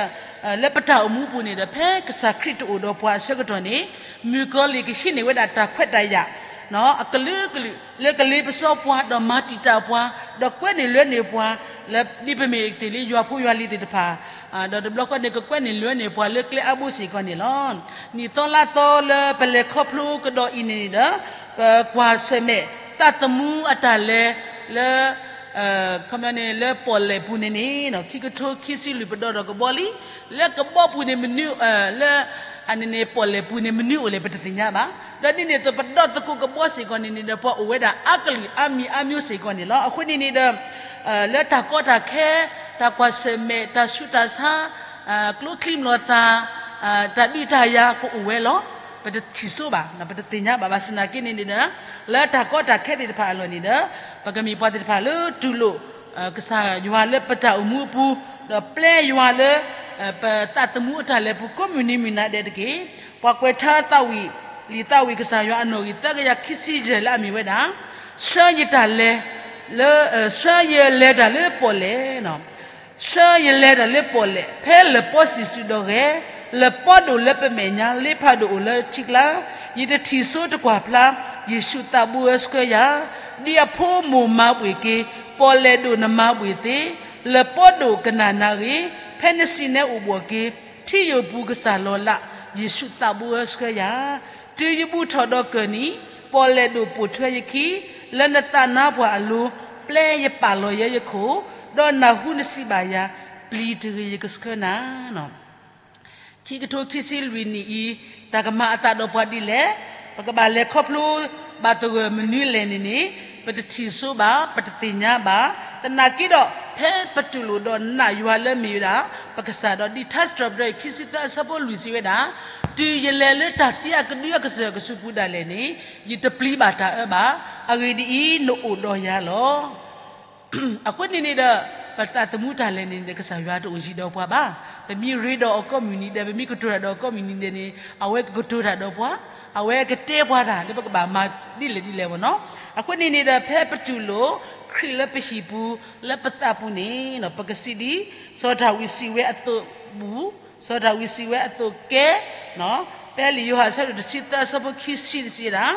လၢပတၢ်အိၣ်မူပူၤန့ၣ်ဒီး ဖဲကစၢ်ခရံာ်တအိၣ်ဒီးပှၤအဆၢကတီၢ်န့ၣ် မုၣ်ကီၤလံၢ်ကဟံးန့ၢ်ဝဲဒၣ်တၢ်ခွဲးတၢ်ယာ် အကလုာ်ကလုာ် လၢကလ့ပစီပှၤ ဒီးမၤတံာ်တာ်ပှၤ ဒီးကွဲန့ၢ်လွဲန့ၢ်ပှၤ လၢဒ်ပမ့ၢ်တ့ၢ်လံယွၤဖိယွၤလံၤသ့ၣ်တဖၣ် ဒီးတဘျီဃီန့ၣ် ကကွဲန့ၢ်လွဲန့ၢ်ပှၤလၢကျဲအါဘိစ့ၢ်ကီးန့ၣ်လီၤ. နံၣ်သီလါသီလၢပလဲၤခီဖျိကဒီးအံၤန့ၣ်န့ၣ်ဒီး ပကွၢ်ဆၢၣ်မဲာ်သးသမူအတၢ်လဲၤလၢ ခီပညီန့ၣ် လၢပီၣ်လဲၣ်ပူၤန့ၣ်န့ၣ် ခံကထိခံဆံလွံၢ်ပဒီဒီးကဘီလံ, လၢကဘီပူၤန့ၣ်မနုၤ လၢ အန့ၣ်န့ၣ် ပီၣ်လဲၣ်ပူၤန့ၣ် မနုၤအိၣ်လဲၣ် ပတသ့ၣ်ညါဘၣ်. ဒီးဒ်န့ၣ်အသိး ပဒီသကိးကဘီစ့ၢ်ကီးန့ၣ်န့ၣ်ဒီး ပှၤအိၣ်ဝဲဒၣ်အါကလုာ်အါမံၤအါမျိုးစ့ၢ်ကီးန့ၣ်လီၤ. အဃိန့ၣ်န့ၣ်ဒီး လၢတၢ်ကီတၢ်ခဲ တၢ်ကွၢ်ဆၢၣ်မဲာ် တၢ်ဆူးတၢ်ဆါ ကျိချံမျိာ်သၣ် တၢ်ဒုးတၢ်ယၤကအိၣ်ဝဲလီၤ. ပတထံၣ်ဆိဘၣ် ပတသ့ၣ်ညါဘၣ်. ဘၣ်ဆၣ်သနာ်က့န့ၣ်န့ၣ်ဒီး လၢတၢ်ကီတၢ်ခဲသ့ၣ်တဖၣ်အလီၢ်န့ၣ်ဒီး ပကမ့ၢ်ပှၤသ့ၣ်တဖၣ်လၢတူၢ်လိာ် ကစၢ်ယွၤလၢပတၢ်အိၣ်မူအပူၤ, ဒီးပျဲယွၤလၢ ပသးသမူအတၢ်လဲၤပူၤ ကိးမုၢ်နံၤမုၢ်နၤဒဲးတက့ၢ်. ပှၤကွဲးထါသးဝံၣ် လံာ်သးဝံၣ်ကစၢ်ယွၤအနီၣ်ဂံၢ်သၢကယၤခံဆံယဲၢ်လၢအမ့ၢ်ဝဲဒၣ် ဆှၢယတၢ်လဲၤ လၢ ဆှၢယလဲၤတၢ်လၢပီၣ်လဲၣ် ဆှၢယလဲၤတၢ်လၢပီၣ်လဲၣ် ဖဲလပီစံၣ်စုဒီးဂဲၤ, လပီဒိၣ်လၢပမဲာ်ညါ လ့ဖးဒိၣ်အိၣ်လၢထံကျါ, ယတထံၣ်ဆိတကွၢ်ဖျါ ယ့ၣ်ၡူးသးဘိအၢဆှၢယၤ, ဒ်အဖိမိၢ်မၤဘှ့ၣ်က့ၤ, ပီၣ်လဲၣ်ဒိၣ်နမၤဘှ့ၣ်သ့, လပီဒိၣ်ကနၣ်နၤဂ့ၤ, ဖဲနစံးနဲအိၣ်ဘှီၣ်က့ၤ, ထံယိာ်ပူၤကစၢ်လီၤလး, ယ့ၣ်ၡူးသးဘိအၢဆှၢယၤ, တုၤယဘူၣ်ထီၣ်ဒီးကၢၢ်နံၤ, ပီၣ်လဲၣ်ဒိၣ်ပိာ်ထွဲယခံ, လၢနသးနါပှၢ်အလိၤ, ပျဲယပာ်လီၤယဲယခိၣ်, ဒီးနၢ်ဟူနစံးဘၣ်ယၤ, ပျံၤတဂ့ၤ ယကဆှၢနၤ. ခံကထိခံဆံလွံၢ်နံၣ်အံၤ တၢ်ကမၤအသးဒီးပှၤဒ်လဲၣ်, ပကဘၣ်လဲၤခီဖျိ ဘၣ်သဂၢၢ်မနုၤလဲၣ်န့ၣ်န့ၣ် ပတထံၣ်ဆိဘၣ်, ပတသ့ၣ်ညါဘၣ်. သနာ်က့ဒီး ဖဲပတူၢ်လိာ်ဒီးနာ်ယွၤလၢမ့ၢ်ဝဲဒၣ် ပကစၢ်ဒီး ဒ်ထါစံးထီၣ်ပတြၢၤ ခံဆံသၢအဆၢဖိလွံၢ်စံးဝဲဒၣ်, တုၤယလဲၤလၢတၢ်သံအကဒုအကစၢၢ်ကဆူးပူၤဒၣ်လဲာ်န့ၣ် ယတပျံၤဘၣ်တၢ်အၢဘၣ်. အဂ့ၢ်ဒ်အံၤ, နအိၣ်ဒီးယၤလီၤ. အဃိန့ၣ်န့ၣ်ဒီး ပသးသမူတၢ်လဲၤန့ၣ်ဒီး ကစၢ်ယွၤတအိၣ်ယံၤဒီးပှၤဘၣ်. ပမ့ၢ်ရ့ဒီးအီၤကိးမုၢ်နံၤဒဲး, ပမ့ၢ်ကတိၤတၢ်ဒီးအီၤကိးမုၢ်နံၤဒဲးန့ၣ် အဝဲကကတိၤတၢ်ဒီးပှၤ, အဝဲကတဲပှၤတၢ်လၢပကဘၣ်မၤဒ်လဲၣ်ဒ်လဲၣ်ဘၣ်နီၤ. အဃိန့ၣ်န့ၣ်ဒီး ဖဲပတူၢ်လိာ် ခရံာ်လၢပဟံၣ်ပူၤ လၢပသးပူၤန့ၣ် ပကစံးဒ် စီၤဒၤဝံးစံးဝဲအသိးပူၤ, စီၤဒၤဝံးစံးဝဲအသိးကဲ, ဖဲလံာ်ယိၤဟၣ်အဆၢဒိၣ်တဆံသၢအဆၢဖိခံဆံတဆံဒၣ်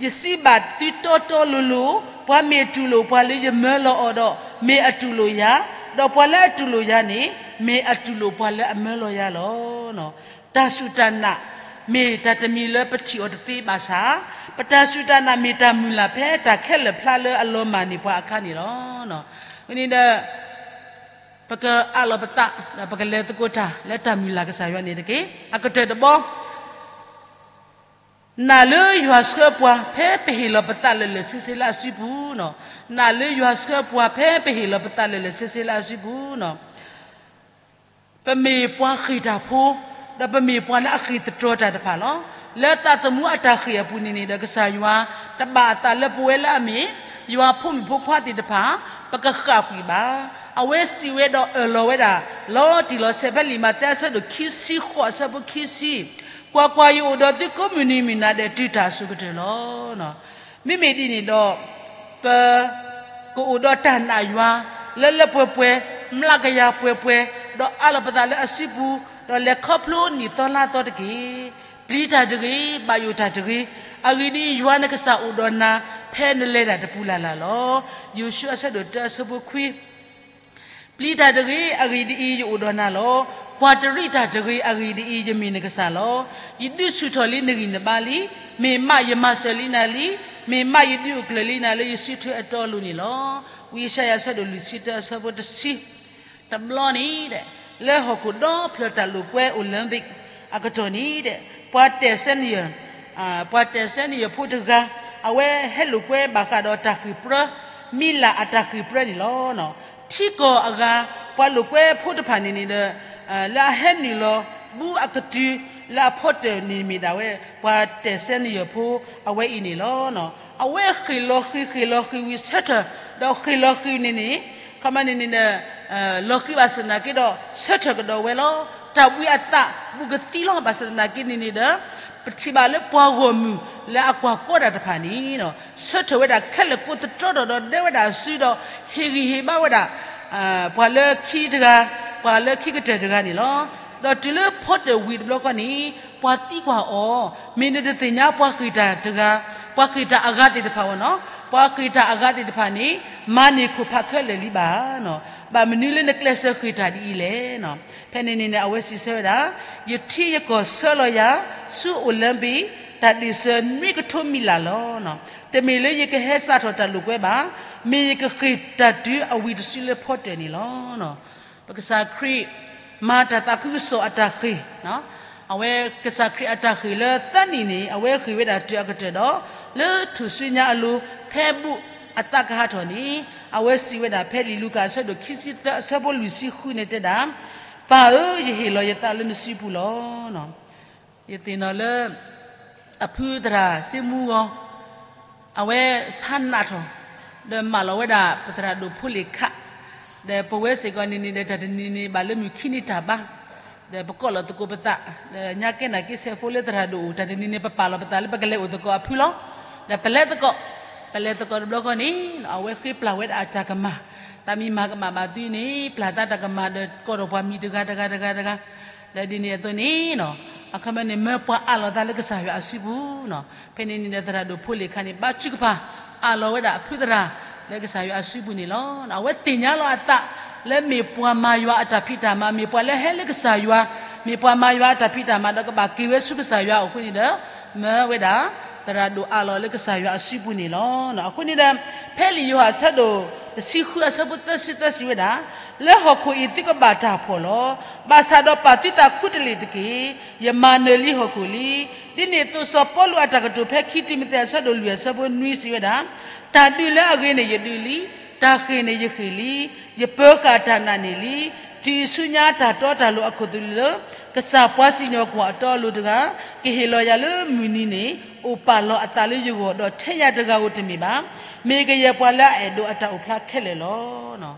ယစံးဘၣ်သုတီတီလိၤလိၤ, ပှၤမ့ၢ်တူၢ်လိာ်ပှၤလၢယမၢလီၤအီၤဒီး မ့ၢ်အတူၢ်လိာ်ယၤ, ဒီးပှၤလၢအတူၢ်လိာ်ယၤန့ၣ် မ့ၢ်အတူၢ်လိာ်ပှၤလၢအမၢလီၤယၤလီၤ. တၢ်စူၢ်တၢ်နာ် မ့ၢ်တၢ်တမံၤလၢပထံၣ်အီၤတသ့ဘၣ်ဆၣ်, ပတၢ်စူၢ်တၢ်နာ်မ့ၢ်တၢ်မုၢ်လၢ်ဖဲတၢ်ခဲလၢာ်ဖျါလၢအလီၤမၢ်န့ၢ်ပှၤအခါန့ၣ်လီၤ. န့ၣ်ဒီး ပကအးလီၤပသး ဒီးပကလဲၤသကိးတၢ်လၢတၢ်မုၢ်လၢ်ကစၢ်ယွၤန့ၣ်တက့ၢ်. အကတၢၢ်တဘီ နာ်လၢယွၤဆှၢပှၤ ဖဲပဟ့ၣ်လီၤပသးလၢာ်လၢာ်ဆ့ဆ့လၢအစုပူၤန့ၣ်. နာ်လၢယွၤဆှၢပှၤ ဖဲပဟ့ၣ်လီၤပသးလၢာ်လၢာ်ဆ့ဆ့လၢအစုပူၤန့ၣ်. ပမ့ၢ်ပှၤဃ့ၢ်တၢ်ဖိ ဒီးပမ့ၢ်ပှၤလၢအဃ့ၢ်သတြီၤတၢ်တဖၣ်လီၤ. လၢသးသမူအတၢ်ဃ့ၢ်အပူၤန့ၣ်န့ၣ်ဒီး ကစၢ်ယွၤတဘၣ်အသးလၢပဝဲလၢအမ့ၢ် ယွၤဖိမုၣ်ဖိခွါသ့ၣ်တဖၣ် ပကဃၣ်ကွံာ်ဘၣ်. အဝဲစံးဝဲဒီးအၢၣ်လီၤဝဲဒၣ် လီၤတံၢ်လီၤဆဲး ဖဲလံာ်မးသဲအဆၢဒိၣ်ခံဆံဃိး အဆၢဖိခံဆံ, ကွၢ်ကွၢ်, ယအိၣ်ဒီးသုကိးမုၢ်နံၤမုၢ်နၤဒဲးတုၤတၢ်အစိၤကတၢၢ်လီၤ. မ့မ့ၢ်ဒ်န့ၣ်ဒီး ပ ကအိၣ်ဒီးတၢ်နာ်ယွၤ လၢလၢပှဲၤပှဲၤ, မျးကယၤပှဲၤပှဲၤ, ဒီးအးလီၤပသးလၢအစုပူၤ, ဒီးလဲၤခီဖျိနံၣ်သီလါသီတက့ၢ်. ပျံၤတၢ်တဂ့ၤ, ဘၣ်ယိၣ်တၢ်တဂ့ၤ, အဂ့ၢ်ဒ်အံၤ, ယွၤနကစၢ်အိၣ်ဒီးနၤ ဖဲနလဲၤတၢ်တပူၤလၢ်လၢ်လီၤ. ယိၤၡူအဆၢဒိၣ်တၢအဆၢဖိခွံ ပျံၤတၢ်တဂ့ၤ, အဂ့ၢ်ဒ်အံၤ, ယအိၣ်ဒီးနၤလီၤ. ပှၤတရံးတၢ်တဂ့ၤ, အဂ့ၢ်ဒ်အံၤ, ယမ့ၢ်နကစၢ်လီၤ. ယဒုးဆူၣ်ထီၣ်လံနဂံၢ်နဘါလံ. မ့ၢ်မးယမၤစၢၤလံနၤလံ. မ့ၢ်မးယဒုးအိၣ်ကျၢၤလံနၤလၢယစုထွဲအတီအလိၤန့ၣ်လီၤ. ဝံယၡါယၤအဆၢဒိၣ်လွံၢ်ဆံတၢအဆၢဖိတဆံ တဘျီန့ၣ်ဒီး လၢဟီၣ်ခိၣ်ဒီဖျၢၣ်တၢ်လိာ်ကွဲ Olympic အကတီၢ်န့ၣ်ဒီး ပှၤတဲာ်စဲနယၢၢ် ပှၤတဲာ်စဲနယၢၢ်ဖိတဂၤ အဝဲဟဲလိာ်ကွဲဘၣ်ဃးဒီးတၢ်ဃ့ၢ်ပြၢ မံလၢ်အတၢ်ဃ့ၢ်ပြၢန့ၣ်လီၤ. ထံကီၢ်အဂၤ ပှၤလိာ်ကွဲဖိတဖၣ်န့ၣ်န့ၣ်ဒီး လၢအဟဲနုာ်လီၤ ဘူးအကတုၤ လၢအဖီတၢၢ်န့ၣ်မ့ၢ်ဒၣ်ဝဲ ပှၤတဲာ်စဲနယၢၢ်ဖိအဝဲအံၤန့ၣ်လီၤ. အဝဲဃ့ၢ်လီၤဃံၤ ဃ့ၢ်လီၤဃံၤဝံၤဆၢထၢၣ် ဒီးဃ့ၢ်လီၤဃံၤန့ၣ်န့ၣ် ခီမ့ၢ်န့ၣ်န့ၣ်ဒီး လီၤဃံၤဘၣ်ဆၣ်သနာ်က့ဒီး ဆၢထၢၣ်ကဒီးဝဲလီၤ. တၢ်ဘှံးအသးဘူးကသံလီၤ. ဘၣ်ဆၣ်သနာ်က့န့ၣ်န့ၣ်ဒီး ပထံၣ်ဘၣ်လၢပှၤဂီၢ်မုၢ်လၢအကွၢ်ကီတၢ်တဖၣ်န့ၣ် ဆၢထၢၣ်ဝဲဒၣ်ခဲလၢာ် ကိးသတြီထီၣ်ဒီးဒဲဝဲဒၣ်အစုဒီး ဟ့ၣ်ဂံၢ်ဟ့ၣ်ဘါဝဲဒၣ် ပှၤလၢခံတဂၤ, ပှၤလၢခံကတၢၢ်တဂၤန့ၣ်လီၤ. ဒီးတုၤလၢဖီတၢၢ်ဝံၤတဘျီဃီန့ၣ် ပှၤသံကွၢ်အီၤ, မ့ၢ်နတသ့ၣ်ညါပှၤဃ့ၢ်တၢ်တဂၤ, ပှၤဃ့ၢ်တၢ်အဂၤသ့ၣ်တဖၣ်ဝဲန့ၣ်, ပှၤဃ့ၢ်တၢ်အဂၤသ့ၣ်တဖၣ်န့ၣ် မၤန့ၢ်ခိၣ်ဖးခဲလၢာ်လံဘၣ်. ဘၣ်မနုၤလၢနကျဲးစၢးဃ့ၢ်တၢ်ဒ်အံၤလဲၣ်. ဖဲန့ၣ်န့ၣ်န့ၣ် အဝဲစံးဆၢဝဲဒၣ်, ယထံယကီၢ်ဆှၢလီၤယၤ ဆူအိၣ်လၢဘံၣ် တၢ်ဒ့ၣ်စၢၤနွံကထိမံလၢ်လီၤ. တမ့ၢ်လၢယကဟဲစးထီၣ်တၢ်လိာ်ကွဲဘၣ်. မ့ၢ်ယကဃ့ၢ်တၢ်တုၤအဝံၤတစုလၢဖီတၢၢ်န့ၣ်လီၤ. ပကစၢ်ခရံာ် မၤတၢ်သးခုကစီၣ်အတၢ်ဃ့ၢ်, အဝဲကစၢ်ခရံာ်အတၢ်ဃ့ၢ်လၢသၢနံၣ်န့ၣ် အဝဲဃ့ၢ်ဝဲဒၣ်တုၤအကတၢၢ်ဒီး လၢထူၣ်စုညါအလိၤ ဖဲဘူးအသးကဟးထီၣ်န့ၣ် အဝဲစံးဝဲဒၣ်ဖဲလံာ်လူၤကၣ်အဆၢဒိၣ်ခံဆံသၢအဆၢဖိလွံၢ်ဆံဃုန့ၣ်တဲဒၣ်, ပၢ်ဧၢ, ယဟ့ၣ်လီၤယသးလၢနစုပူၤလီၤ. ယသ့ၣ်နီၣ်လၢ အဖုသရၣ်စ့မူဂီၤ အဝဲဆါနးထီၣ် ဒီးမၢလီၤဝဲဒၣ်ပသရၣ်ဒိၣ်ဖိလ့ၣ်ခး, ဒီးပဝဲစ့ၢ်ကီးန့ၣ်န့ၣ်ဒီး တၢ်တနံၤန့ၣ်ဘၣ်လၢမုၢ်ခံနံၤတၢ်ဘါ, ဒီးပကိးလီၤသကိးပသး, ဒီးညါကဲနၤက့ ဆဲးဖိလၢသရၣ်ဒိၣ်အိၣ် တၢ်တနံၤန့ၣ် ပပာ်လီၤပသးလၢပကလဲၤအိၣ်သကိးအဖုလီၤ. ဒီးပလဲၤသကိး, ပလဲၤသကိးတဘျီဃီန့ၣ် အဝဲဃ့ပျၢ်ဝဲဒၣ်အတၢ်ကမၣ်, တၢ်မံၤမၤကမၣ်ဘၣ်သုန့ၣ် ပျၢ်သးတၢ်ကမၣ်ဒီးကိးထီၣ်ပှၤမံၤတဂၤတဂၤတဂၤတဂၤ ဒီးဒ်န့ၣ်အသိးန့ၣ် အခီပညီန့ၣ် မၢပှၤအးလီၤသးလၢကစၢ်ယွၤအစုပူၤန့ၣ်, ဖဲန့ၣ်န့ၣ်ဒီးသရၣ်ဒိၣ်ဖိလ့ၣ်ခးန့ၣ် ဘါထုကဖၣ် အးလီၤဝဲဒၣ်အဖုသရၣ် လၢကစၢ်ယွၤအစုပူၤန့ၣ်လီၤ. အဝဲသ့ၣ်ညါလီၤအသး လၢမ့ၢ်ပှၤမၤယွၤအတၢ်ဖံးတၢ်မၤ, မ့ၢ်ပှၤလၢဟဲလၢကစၢ်ယွၤ, မ့ၢ်ပှၤမၤယွၤအတၢ်ဖံးတၢ်မၤဒီးကဘၣ်က့ၤဝဲဆူကစၢ်ယွၤအဃိန့ၣ်ဒီး မၢဝဲဒၣ် သရၣ်ဒိၣ်အးလီၤလၢကစၢ်ယွၤအစုပူၤန့ၣ်လီၤ. အဃိန့ၣ်ဒီး ဖဲလံာ်ယိၤဟၣ်အဆၢဒိၣ်တဆံဃုအဆၢဖိသၢဆံသၢစံးဝဲဒၣ်, လၢဟီၣ်ခိၣ်အံၤသုကဘၣ်တၢ်ဖှီၣ်လီၤ. ဘၣ်ဆၣ်ဒီးပာ်သုသးခူတလ့ၢ်တက့ၢ်. ယမၤနၢၤလံဟီၣ်ခိၣ်လံ. ဒ်န့ၣ်အသိးစီၤပီလူးအတၢ်ကတိၤဖဲခံတံၤမသ့းအဆၢဒိၣ်လွံၢ်အဆၢဖိနွံစံးဝဲဒၣ်, တၢ်ဒုးလၢအဂ့ၤန့ၣ်ယဒုးလံ, တၢ်ဃ့ၢ်န့ၣ်ယဃ့ၢ်လံ, ယပၢၤဃာ်တၢ်နာ်န့ၢ်လံ. တုၤဆူညါတၢ်တီတၢ်လိၤအခိၣ်သလုးလၢ ကစၢ်ပှၤစံၣ်ညီၣ်ကွီၢ်အတီအလိၤတဂၤ ကဟ့ၣ်လီၤယၤလၢမုၢ်နံၤန့ၣ် အိၣ်ပာ်လီၤအသးလၢယဂီၢ် ဒီးထဲယၤတဂၤဧိၤတမ့ၢ်ဘၣ်. မ့ၢ်ကယဲၢ်ပှၤလၢအအဲၣ်ဒိးအတၢ်အိၣ်ဖျါခဲလၢာ်လီၤ.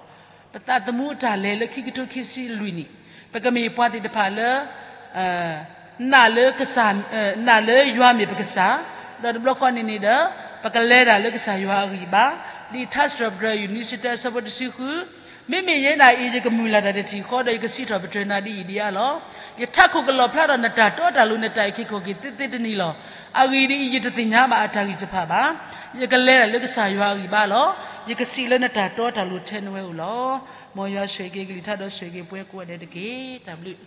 ပသးသမူအတၢ်လဲၤလၢခံကထိခံဆံလွံၢ်နံၣ်, ပကမ့ၢ်ပှၤသ့ၣ်တဖၣ်လၢ နာ်လၢကစၢ်, နာ်လၢယွၤမ့ၢ်ပကစၢ်, ဒီးတဘျီဃီန့ၣ်န့ၣ်ဒီး ပကလဲၤတၢ်လၢကစၢ်ယွၤအဂံၢ်ဘါ, ဒ်ထါစံးထီၣ်ပတြၢၤ ယူၢ်နွံဆံတၢအဆၢဖိတဆံဃု, မ့မ့ၢ်ယဲဒၣ်အံၤ ယကမုၢ်လၢ်တၢ်တထံၣ်ဃီဒီး ယကစံးထီၣ်ပတြၢၤနၤဒ်အံၤဒ်အါလီၤ. ယထးခိၣ်ကလီၣ်ဖျါဒီးနတၢ်တီတၢ်လိၤ နတၢ်အုၣ်က့ၤခီၣ်က့ၤသ့သ့တနံၤလီၤ. အဂ့ၢ်ဒ်အံၤ, ယတသ့ၣ်ညါဘၣ်အတၢ်ဂံၢ်တဖၣ်ဘၣ်. ယကလဲၤတၢ်လၢကစၢ်ယွၤအဂံၢ်ဘါလီၤ. ယကစံးလၢနတၢ်တီတၢ်လိၤထဲနဝဲအိၣ်လီၤ. မ်ယွၤဆိၣ်ဂ့ၤက့ၤကလုၢ်ကထါဒီးဆိၣ်ဂ့ၤက့ၤပှၤကိးဂၤဒဲးတက့ၢ်. တၢ်ဘျုး